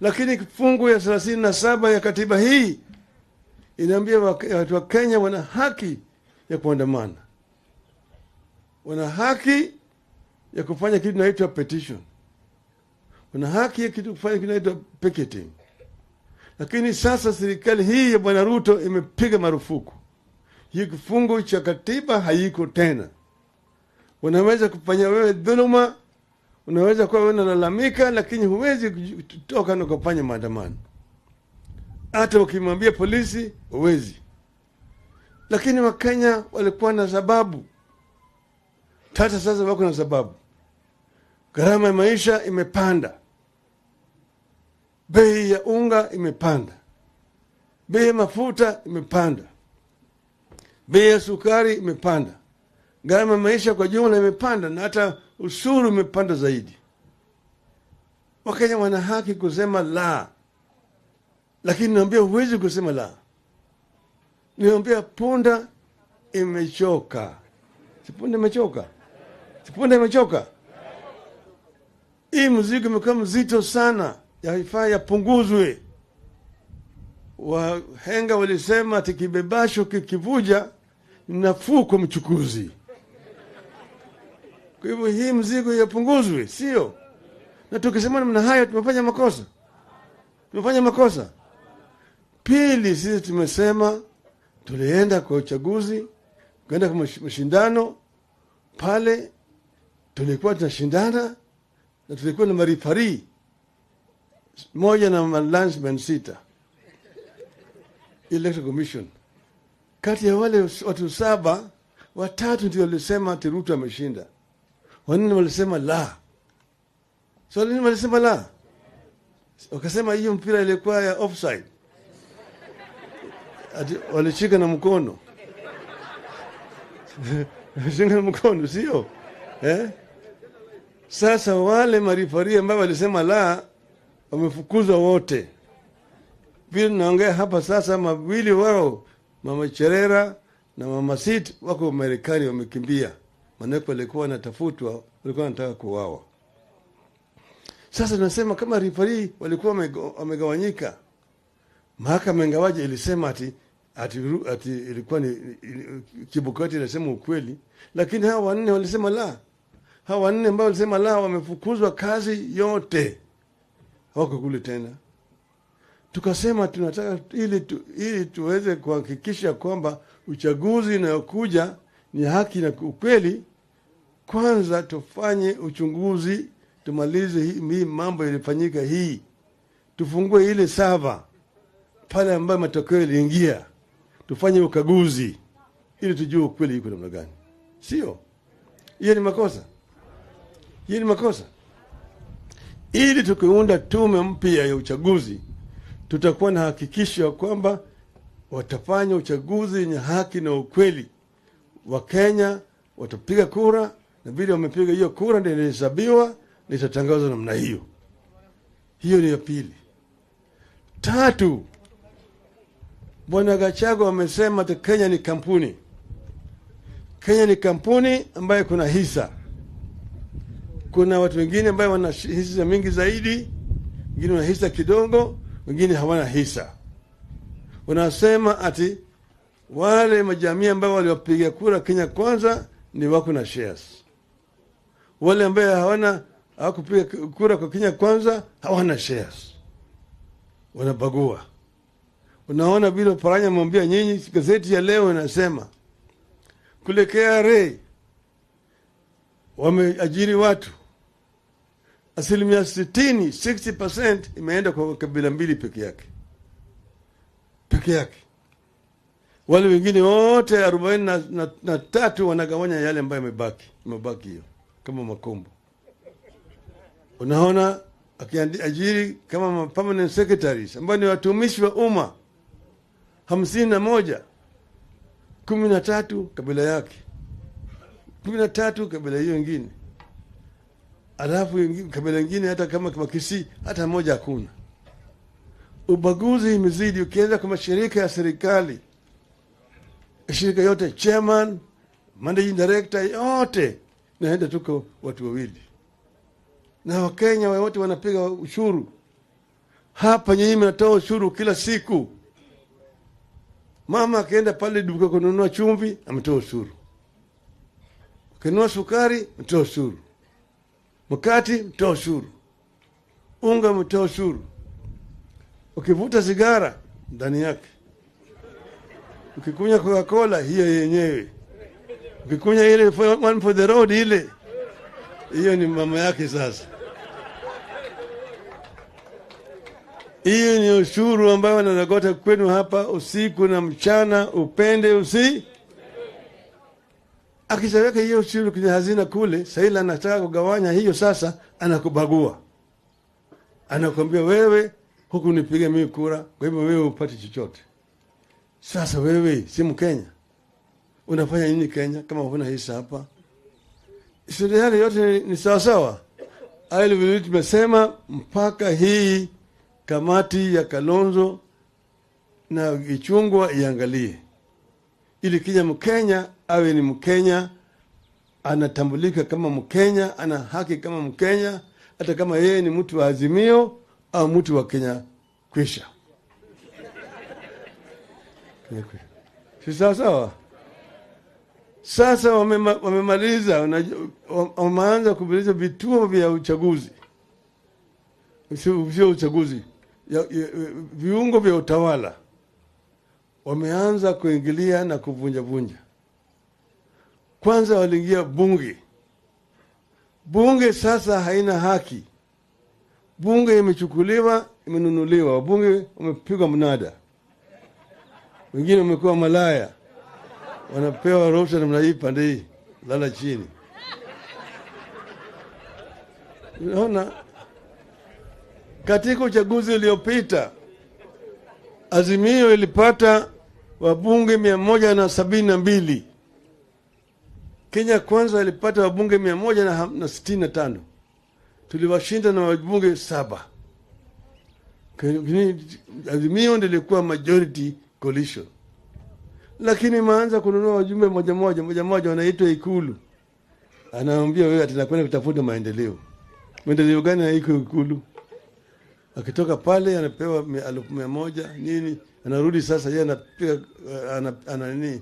Lakini kifungu ya 37 ya katiba hii inaambia watu wa Kenya wana haki ya kuandamana. Wana haki ya kufanya kitu kinaitwa petition. Wana haki ya kitu kufanya kitu kinaitwa picketing. Lakini sasa serikali hii ya Bwana Ruto imepiga marufuku. Hii kifungu cha katiba haiko tena. Unaweza kufanya wewe dhuluma, unaweza kuwa wewe unalalamika, lakini huwezi kutoka na kufanya maandamano. Hata ukimwambia polisi huwezi. Lakini Wakenya walikuwa na sababu. Tata sasa wako na sababu. Gharama ya maisha imepanda. Bei ya unga imepanda. Bei ya mafuta imepanda. Bei ya sukari imepanda. Gharama ya maisha kwa jumla imepanda, na hata ushuru umepanda zaidi. Wakenya wana haki kusema la. Lakini niambia huwezi kusema la. Niambia punda imechoka. Si punda imechoka? Si punda imechoka? Hii mzigo imekuwa mzito sana, yafaa yapunguzwe. Wahenga walisema ati kibebasho kikivuja nafuu kwa mchukuzi. Kwa hivyo hii mzigo yapunguzwe, sio? Na tukisema namna hayo tumefanya makosa. Tumefanya makosa. Pili, sisi tumesema tulienda kwa uchaguzi, kwenda kwa mashindano pale tulikuwa tunashindana na tulikuwa na marifari moja na linesman 6. Electoral Commission. Kati ya wale watu 7, 3 ndio walisema ati Ruto ameshinda. 4 walisema la. So nini walisema la? Wakasema hiyo mpira ilikuwa ya offside. Ati walishika na mkono. Walishika na mkono, sio? Sasa wale marifari ambao walisema la Wamefukuzwa wote. Vile naongea hapa sasa, mawili wao, Mama Cherera na Mama Sit, wako Marekani, wamekimbia. Maanake walikuwa wanatafutwa, walikuwa wanataka kuuawa. Sasa tunasema kama referee walikuwa wamegawanyika, mahakama ingawaje ilisema ati ilikuwa ni Chebukati inasema ukweli, lakini hawa wanne walisema la. Hawa wanne ambao walisema la wamefukuzwa kazi yote, hawako kule tena. Tukasema tunataka ili tuweze kuhakikisha kwamba uchaguzi unayokuja ni haki na ukweli, kwanza tufanye uchunguzi, tumalize hii mambo ilifanyika hii, tufungue ile sava pale ambayo matokeo yaliingia, tufanye ukaguzi ili tujue ukweli iko namna gani. Sio hiyo ni makosa, hiyo ni makosa. Ili tukiunda tume mpya ya uchaguzi, tutakuwa na hakikisho kwamba watafanya uchaguzi wenye haki na ukweli. Wakenya watapiga kura, na vile wamepiga hiyo kura ndio inahesabiwa na itatangazwa namna hiyo. Hiyo ni ya pili. Tatu, Bwana Gachagua amesema ati Kenya ni kampuni. Kenya ni kampuni ambayo kuna hisa. Kuna watu wengine ambao wana hisa mingi zaidi, wengine wana hisa kidogo, wengine hawana hisa. Wanasema ati wale majamii ambao waliwapiga kura Kenya Kwanza ni wako na shares. Wale ambao hawakupiga kura kwa Kenya Kwanza hawana shares. Wanabagua. Unaona vile Paranya mwambia nyinyi, gazeti ya leo inasema kule KRA wameajiri watu 60%, 60% imeenda kwa kabila mbili peke yake. Peke yake. Wale wengine wote 43 wanagawanya yale ambayo yamebaki hiyo kama makombo. Unaona akiajiri kama permanent secretaries ambao ni watumishi wa umma 51, 13 kabila yake, 13 kabila hiyo nyingine. Alafu kabila nyingine hata kama Kisii hata moja hakuna. Ubaguzi imezidi. Ukienda kwa mashirika ya serikali, shirika yote, chairman, managing director, yote naenda tuko watu wawili. Na Wakenya wote wanapiga ushuru. Hapa nyinyi mnatoa ushuru kila siku. Mama akienda pale duka kununua chumvi, ametoa ushuru. Kununua sukari, mtoa ushuru. Mkati, mtoa ushuru. Unga, mtoa ushuru. Ukivuta sigara, ndani yake. Ukikunywa Coca-Cola, hiyo yenyewe. Ukikunywa ile one for the road ile, hiyo ni mama yake sasa. Hiyo ni ushuru ambayo wanalogota kwenu hapa usiku na mchana, upende usi. Akishaweka hiyo ushuru kwenye hazina kule, sasa anataka kugawanya hiyo sasa, anakubagua. Anakuambia wewe huku nipiga mimi kura, kwa hivyo wewe upate chochote. Sasa wewe si Mkenya. Unafanya nini Kenya kama huna hisa hapa? Serikali yote ni sawa sawa. Hayo vile tumesema mpaka hii kamati ya Kalonzo na Ichung'wah iangalie, ili kija Mkenya awe ni Mkenya, anatambulika kama Mkenya, ana haki kama Mkenya, hata kama yeye ni mtu wa Azimio au mtu wa Kenya Kwisha. Si sawa sawa? Sasa wamemaliza, wameanza kubadilisha vituo vya uchaguzi. Sio uchaguzi, viungo vya utawala. Wameanza kuingilia na kuvunja vunja. Kwanza waliingia bunge. Bunge sasa haina haki. Bunge imechukuliwa, imenunuliwa. Wabunge wamepigwa mnada. Wengine wamekuwa malaya. Wanapewa ruhusa namna hii, pande hii, lala chini. Unaona, katika uchaguzi uliopita Azimio ilipata wabunge 172. Kenya Kwanza ilipata wabunge 165. Tuliwashinda na wabunge 7. Azimio ndio ilikuwa majority coalition, lakini maanza kununua wajumbe moja moja moja moja, wanaitwa Ikulu. Anaambia wewe atanakwenda kutafuta maendeleo. Maendeleo gani haiko Ikulu? Akitoka pale anapewa 100,000 nini, anarudi sasa yeye anapiga ana nini,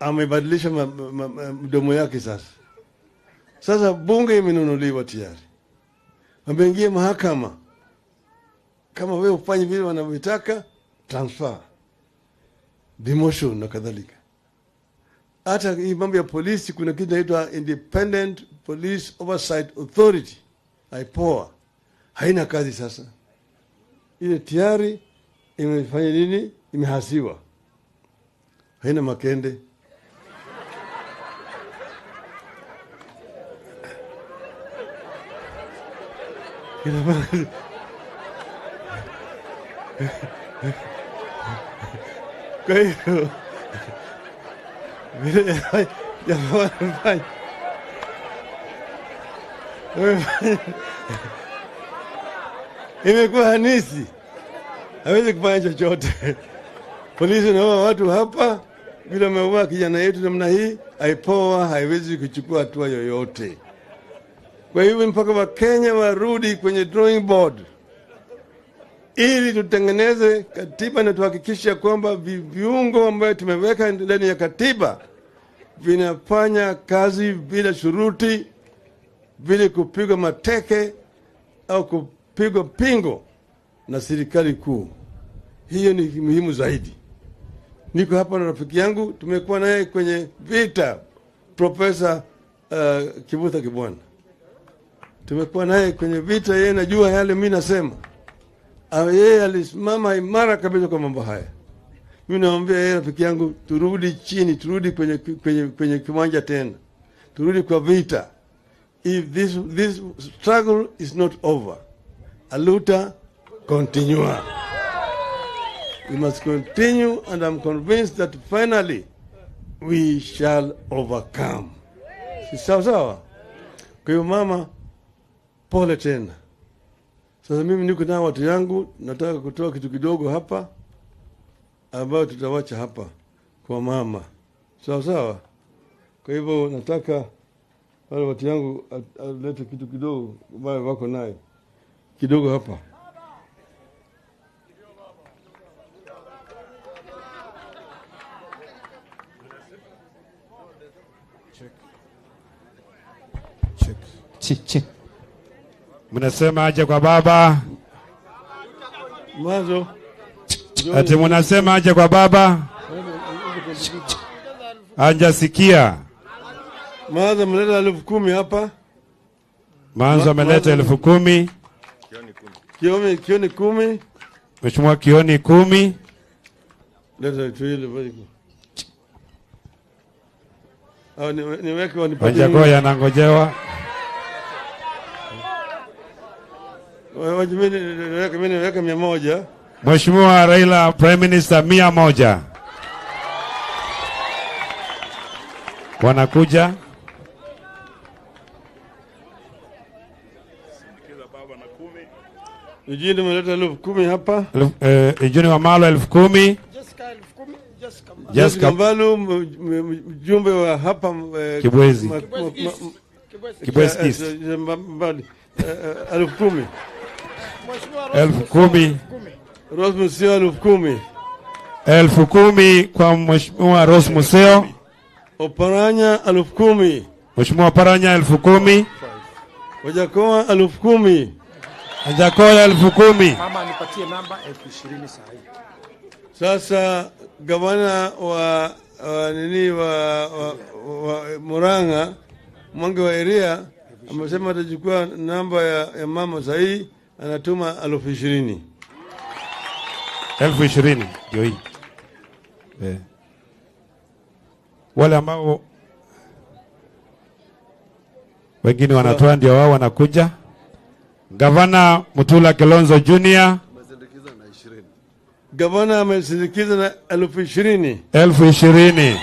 amebadilisha mdomo yake sasa. Sasa bunge imenunuliwa tayari, ameingia mahakama. Kama wewe ufanye vile wanavyotaka, transfer, demotion na kadhalika. Hata hii mambo ya polisi, kuna kitu inaitwa Independent Police Oversight Authority, IPOA, haina kazi sasa. Ile tayari imefanya nini? Imehasiwa, haina makende. Kwa hiyo vile jamaa wanafanya imekuwa hanisi, hawezi kufanya chochote. Polisi wanaua watu hapa, vile wameua kijana yetu namna hii, IPOA haiwezi kuchukua hatua yoyote. Kwa hivyo mpaka Wakenya warudi kwenye drawing board ili tutengeneze katiba na tuhakikishe kwamba viungo ambayo tumeweka ndani ya katiba vinafanya kazi bila shuruti, bila kupigwa mateke au kupigwa pingo na serikali kuu. Hiyo ni muhimu zaidi. Niko hapa na rafiki yangu, tumekuwa naye kwenye vita, Profesa Kivutha Kibwana. Tumekuwa naye kwenye vita, yeye najua yale mimi nasema. Yeye alisimama imara kabisa kwa mambo haya. Mimi naomba yeye rafiki yangu, turudi chini, turudi kwenye kiwanja tena. Turudi kwa vita. If this struggle is not over, aluta continua. We must continue, and I'm convinced that finally we shall overcome. Si sawa sawa? Kwa hiyo mama, pole tena. Sasa mimi niko na watu yangu, nataka kutoa kitu kidogo hapa ambao tutawacha hapa kwa mama. Sawa sawa? Kwa hivyo nataka wale watu yangu alete kitu kidogo ambao wako naye kidogo hapa. Check. Check. Mnasema aje kwa baba? Mwanzo. Ati mnasema aje kwa baba? Anjasikia. Mwanzo mleta 10,000 hapa. Mwanzo ameleta 10,000. Kioni 10. Mheshimiwa Kioni 10. Leta tu ile bali. Au niweke wanipatie. Wanjakoya anangojewa. Mimi niweke 100. Mheshimiwa Raila Prime Minister 100. Wanakuja. Ujini mleta 10,000 hapa. Ujini wa Malo 10,000. Jessica Mbalu mjumbe wa hapa Kibwezi. Kibwezi East. 10,000. 10,000. Rose Museo 10,000. 10,000 kwa Mheshimiwa Rose Museo. Oparanya 10,000. Mheshimiwa Oparanya 10,000. Wajakoa 10,000. Wajakoa 10,000. Mama nipatie namba 20,000 saa hii. Sasa gavana wa nini wa Murang'a Mwangi wa Iria amesema atachukua namba ya mama sahi, anatuma 20,000. 20,000 ndio hii. Wale ambao wengine wanatoa ndio wao wanakuja. Gavana Mutula Kilonzo Junior. Gavana amesindikiza na 20,000. 20,000.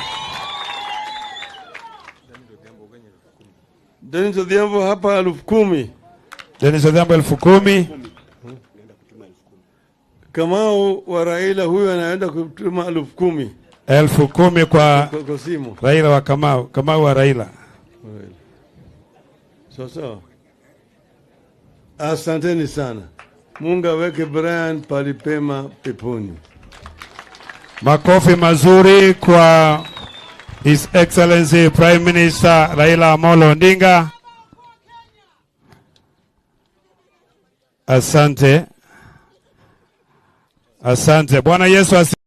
Dennis Odhiambo hapa 10,000. Dennis Odhiambo 10,000. Kamau wa Raila huyu anaenda kutuma 10,000. 10,000 kwa kwa simu. Raila wa Kamau, Kamau wa Raila. Sawa sawa. Asanteni sana. Mungu aweke Brian palipema peponi. Makofi mazuri kwa His Excellency Prime Minister Raila Amolo Odinga. Asante. Asante. Bwana Yesu asifiwe.